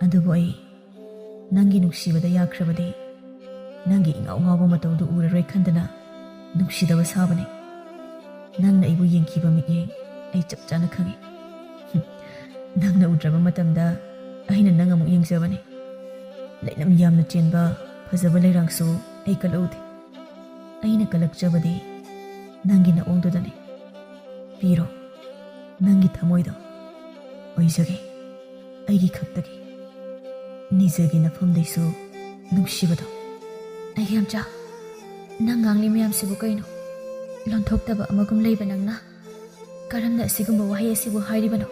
ꯑꯗꯨꯕꯨ ꯑꯩ ꯅꯪꯒꯤ ꯅꯨꯡꯁꯤꯕꯗ ꯌꯥꯈ꯭ꯔꯕꯗꯤ ꯅꯪꯒꯤ ꯏꯉꯥꯎ ꯉꯥꯎꯕ ꯃꯇꯧꯗꯨ ꯎꯔꯔꯣꯏ ꯈꯟꯗꯅ ꯅꯨꯡꯁꯤꯗꯕ ꯁꯥꯕꯅꯦ꯫ ꯅꯪꯅ ꯑꯩꯕꯨ ꯌꯦꯡꯈꯤꯕ ꯃꯤꯠꯌꯦꯡ ꯑꯩ ꯆꯞ ꯆꯥꯅ ꯈꯪꯉꯤ꯫ ꯍꯨꯝ, ꯅꯪꯅ ꯎꯗ꯭ꯔꯕ ꯃꯇꯝꯗ ꯑꯩꯅ ꯅꯪ ꯑꯃꯨꯛ ꯌꯦꯡꯖꯕꯅꯤ꯫ ꯂꯩꯅꯝ ꯌꯥꯝꯅ ꯆꯦꯟꯕ ꯐꯖꯕ ꯂꯩꯔꯥꯡꯁꯨ ꯑꯩ ꯀꯜꯂꯛꯎꯗꯦ꯫ ꯑꯩꯅ ꯀꯜꯂꯛꯆꯕꯗꯤ ꯅꯪꯒꯤ ꯅꯑꯣꯡꯗꯨꯗꯅꯤ꯫ ꯄꯤꯔꯣ ꯅꯪꯒꯤ ꯊꯃꯣꯏꯗꯣ꯫ ꯑꯣꯏꯖꯒꯦ ꯑꯩꯒꯤ ꯈꯛꯇꯒꯤ꯫ ꯅꯤꯖꯒꯤ ꯅꯐꯝꯗꯩꯁꯨ ꯅꯨꯡꯁꯤꯕꯗꯣ꯫ ꯑꯩꯒ꯭ꯌꯥꯝꯆꯥ, ꯅꯪ ꯉꯥꯡꯂꯤ ꯃꯌꯥꯝꯁꯤꯕꯨ ꯀꯩꯅꯣ? ꯂꯣꯟꯊꯣꯛꯇꯕ ꯑꯃꯒꯨꯝ ꯂꯩꯕ ꯅꯪꯅ ꯀꯔꯝꯅ ꯑꯁꯤꯒꯨꯝꯕ ꯋꯥꯍꯩ ꯑꯁꯤꯕꯨ ꯍꯥꯏꯔꯤꯕꯅꯣ?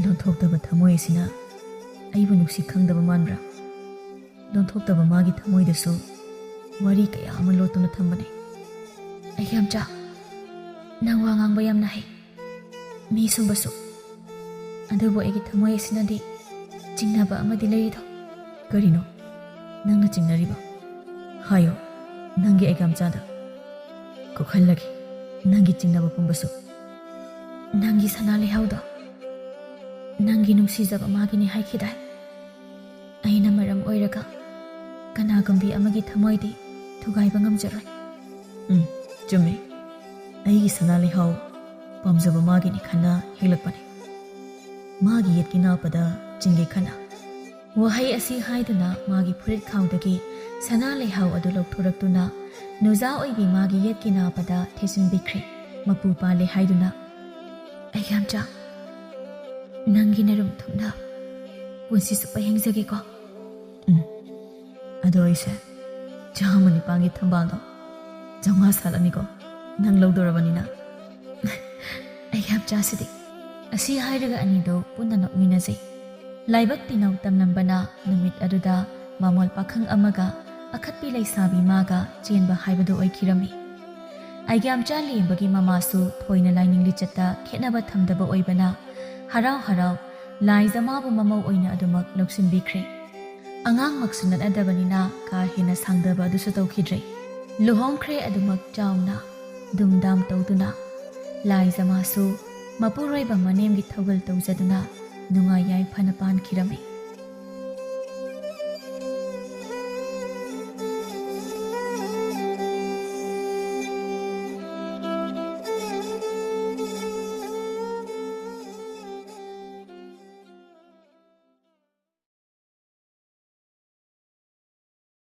ꯂꯣꯟꯊꯣꯛꯇꯕ ꯊꯃꯣꯏ ꯑꯁꯤꯅ ꯑꯩꯕꯨ ꯅꯨꯡꯁꯤ ꯈꯪꯗꯕ ꯃꯥꯟꯕ꯭ꯔꯥ? ꯂꯣꯟꯊꯣꯛꯇꯕ ꯃꯥꯒꯤ ꯊꯃꯣꯏꯗꯁꯨ ꯋꯥꯔꯤ ꯀꯌꯥ ꯑꯃ ꯂꯣꯠꯇꯨꯅ ꯊꯝꯕꯅꯤ꯫ ꯑꯩꯒ꯭ꯌꯥꯝꯆꯥ, ꯅꯪ ꯋꯥ ꯉꯥꯡꯕ ꯌꯥꯝꯅ ꯍꯩ, ꯃꯤ ꯁꯨꯝꯕꯁꯨ꯫ ꯑꯗꯨꯕꯨ ꯑꯩꯒꯤ ꯊꯃꯣꯏ ꯑꯁꯤꯅꯗꯤ ꯆꯤꯡꯅꯕ ꯑꯃꯗꯤ ꯂꯩꯔꯤꯗꯣ꯫ ꯀꯔꯤꯅꯣ ꯅꯪꯅ ꯆꯤꯡꯅꯔꯤꯕ? ꯍꯥꯏꯌꯣ, ꯅꯪꯒꯤ ꯑꯩꯒ꯭ꯌꯥꯝꯆꯥꯗ꯫ ꯀꯣꯛꯍꯜꯂꯒꯦ ꯅꯪꯒꯤ ꯆꯤꯡꯅꯕ ꯄꯨꯝꯕꯁꯨ꯫ ꯅꯪꯒꯤ ꯁꯅꯥ ꯂꯩꯍꯥꯎꯗꯣ ꯅꯪꯒꯤ ꯅꯨꯡꯁꯤꯖꯕ ꯃꯥꯒꯤꯅꯤ ꯍꯥꯏꯈꯤꯗꯥꯏ? ꯑꯩꯅ ꯃꯔꯝ ꯑꯣꯏꯔꯒ ꯀꯅꯥꯒꯨꯝꯕꯤ ꯑꯃꯒꯤ ꯊꯃꯣꯏꯗꯤ ꯊꯨꯒꯥꯏꯕ ꯉꯝꯖꯔꯣꯏ꯫ ꯎꯝ, ꯆꯨꯝꯃꯤ꯫ ꯑꯩꯒꯤ ꯁꯅꯥ ꯂꯩꯍꯥꯎ ꯄꯥꯝꯖꯕ ꯃꯥꯒꯤꯅꯤ ꯈꯟꯅ ꯍꯦꯛꯂꯛꯄꯅꯤ꯫ ꯃꯥꯒꯤ ꯌꯦꯠꯀꯤ ꯅꯥꯞꯄꯗ ꯆꯤꯡꯒꯦ ꯈꯟꯅ꯫ ꯋꯥꯍꯩ ꯑꯁꯤ ꯍꯥꯏꯗꯨꯅ ꯃꯥꯒꯤ ꯐꯨꯔꯤꯠ ꯈꯥꯎꯗꯒꯤ ꯁꯅꯥ ꯂꯩꯍꯥꯎ ꯑꯗꯨ ꯂꯧꯊꯣꯔꯛꯇꯨꯅ ꯅꯨꯖꯥ ꯑꯣꯏꯕꯤ ꯃꯥꯒꯤ ꯌꯦꯠꯀꯤ ꯅꯥꯞꯄꯗ ꯊꯦꯠꯆꯤꯟꯕꯤꯈ꯭ꯔꯦ꯫ ꯃꯄꯨ ꯄꯥꯜꯂꯦ ꯍꯥꯏꯗꯨꯅ꯫ ꯑꯩꯒ꯭ꯌꯥꯝꯆꯥ, ꯅꯪꯒꯤ ꯅꯔꯨꯝ ꯊꯨꯞꯅ ꯄꯨꯟꯁꯤ ꯆꯨꯞꯄ ꯍꯤꯡꯖꯒꯦꯀꯣ꯫ ꯎꯝ꯫ ꯑꯗꯣ ꯑꯩꯁꯦ ꯆꯥꯝꯃ ꯅꯤꯄꯥꯟꯒꯤ ꯊꯝꯕꯥꯜꯗꯣ ꯆꯥꯝꯃꯉꯥ ꯁꯥꯠꯂꯝꯃꯤꯀꯣ, ꯅꯪ ꯂꯧꯗꯣꯔꯕꯅꯤꯅ꯫ ꯑꯩꯒꯤ ꯌꯥꯝꯆꯥꯁꯤꯗꯤ꯫ ꯑꯁꯤ ꯍꯥꯏꯔꯒ ꯑꯅꯤꯗꯣ ꯄꯨꯟꯅ ꯅꯣꯛꯃꯤꯟꯅꯖꯩ꯫ ꯂꯥꯏꯕꯛ ꯇꯤꯟꯅꯧ ꯇꯝꯂꯝꯕꯅ ꯅꯨꯃꯤꯠ ꯑꯗꯨꯗ ꯃꯃꯣꯜ ꯄꯥꯈꯪ ꯑꯃꯒ ꯑꯈꯠꯄꯤ ꯂꯩꯁꯥꯕꯤ ꯃꯥꯒ ꯆꯦꯟꯕ ꯍꯥꯏꯕꯗꯨ ꯑꯣꯏꯈꯤꯔꯝꯃꯤ꯫ ꯑꯩꯒꯤ ꯌꯥꯝꯆꯥ ꯂꯦꯝꯕꯒꯤ ꯃꯃꯥꯁꯨ ꯊꯣꯏꯅ ꯂꯥꯏꯅꯤꯡ ꯂꯤꯆꯠꯇ ꯈꯦꯠꯅꯕ ꯊꯝꯗꯕ ꯑꯣꯏꯕꯅ ꯍꯔꯥꯎ ꯍꯔꯥꯎ ꯂꯥꯏꯖ ꯃꯥꯕꯨ ꯃꯃꯧ ꯑꯣꯏꯅ ꯑꯗꯨꯃꯛ ꯂꯧꯁꯤꯟꯕꯤꯈ꯭ꯔꯦ꯫ ꯑꯉꯥꯡꯃꯛꯁꯨ ꯅꯠꯅꯗꯕꯅꯤꯅ ꯀꯥ ꯍꯦꯟꯅ ꯁꯥꯡꯗꯕ ꯑꯗꯨꯁꯨ ꯇꯧꯈꯤꯗ꯭ꯔꯦ꯫ ꯂꯨꯍꯣꯡꯈ꯭ꯔꯦ ꯑꯗꯨꯃꯛ ꯆꯥꯎꯅ ꯗꯨꯝꯗꯥꯝ ꯇꯧꯗꯨꯅ꯫ ꯂꯥꯏꯖ ꯃꯥꯁꯨ ꯃꯄꯨꯔꯣꯏꯕ ꯃꯅꯦꯝꯒꯤ ꯊꯧꯒꯜ ꯇꯧꯖꯗꯨꯅ ꯅꯨꯡꯉꯥꯏ ꯌꯥꯏꯐꯅ ꯄꯥꯟꯈꯤꯔꯝꯃꯤ꯫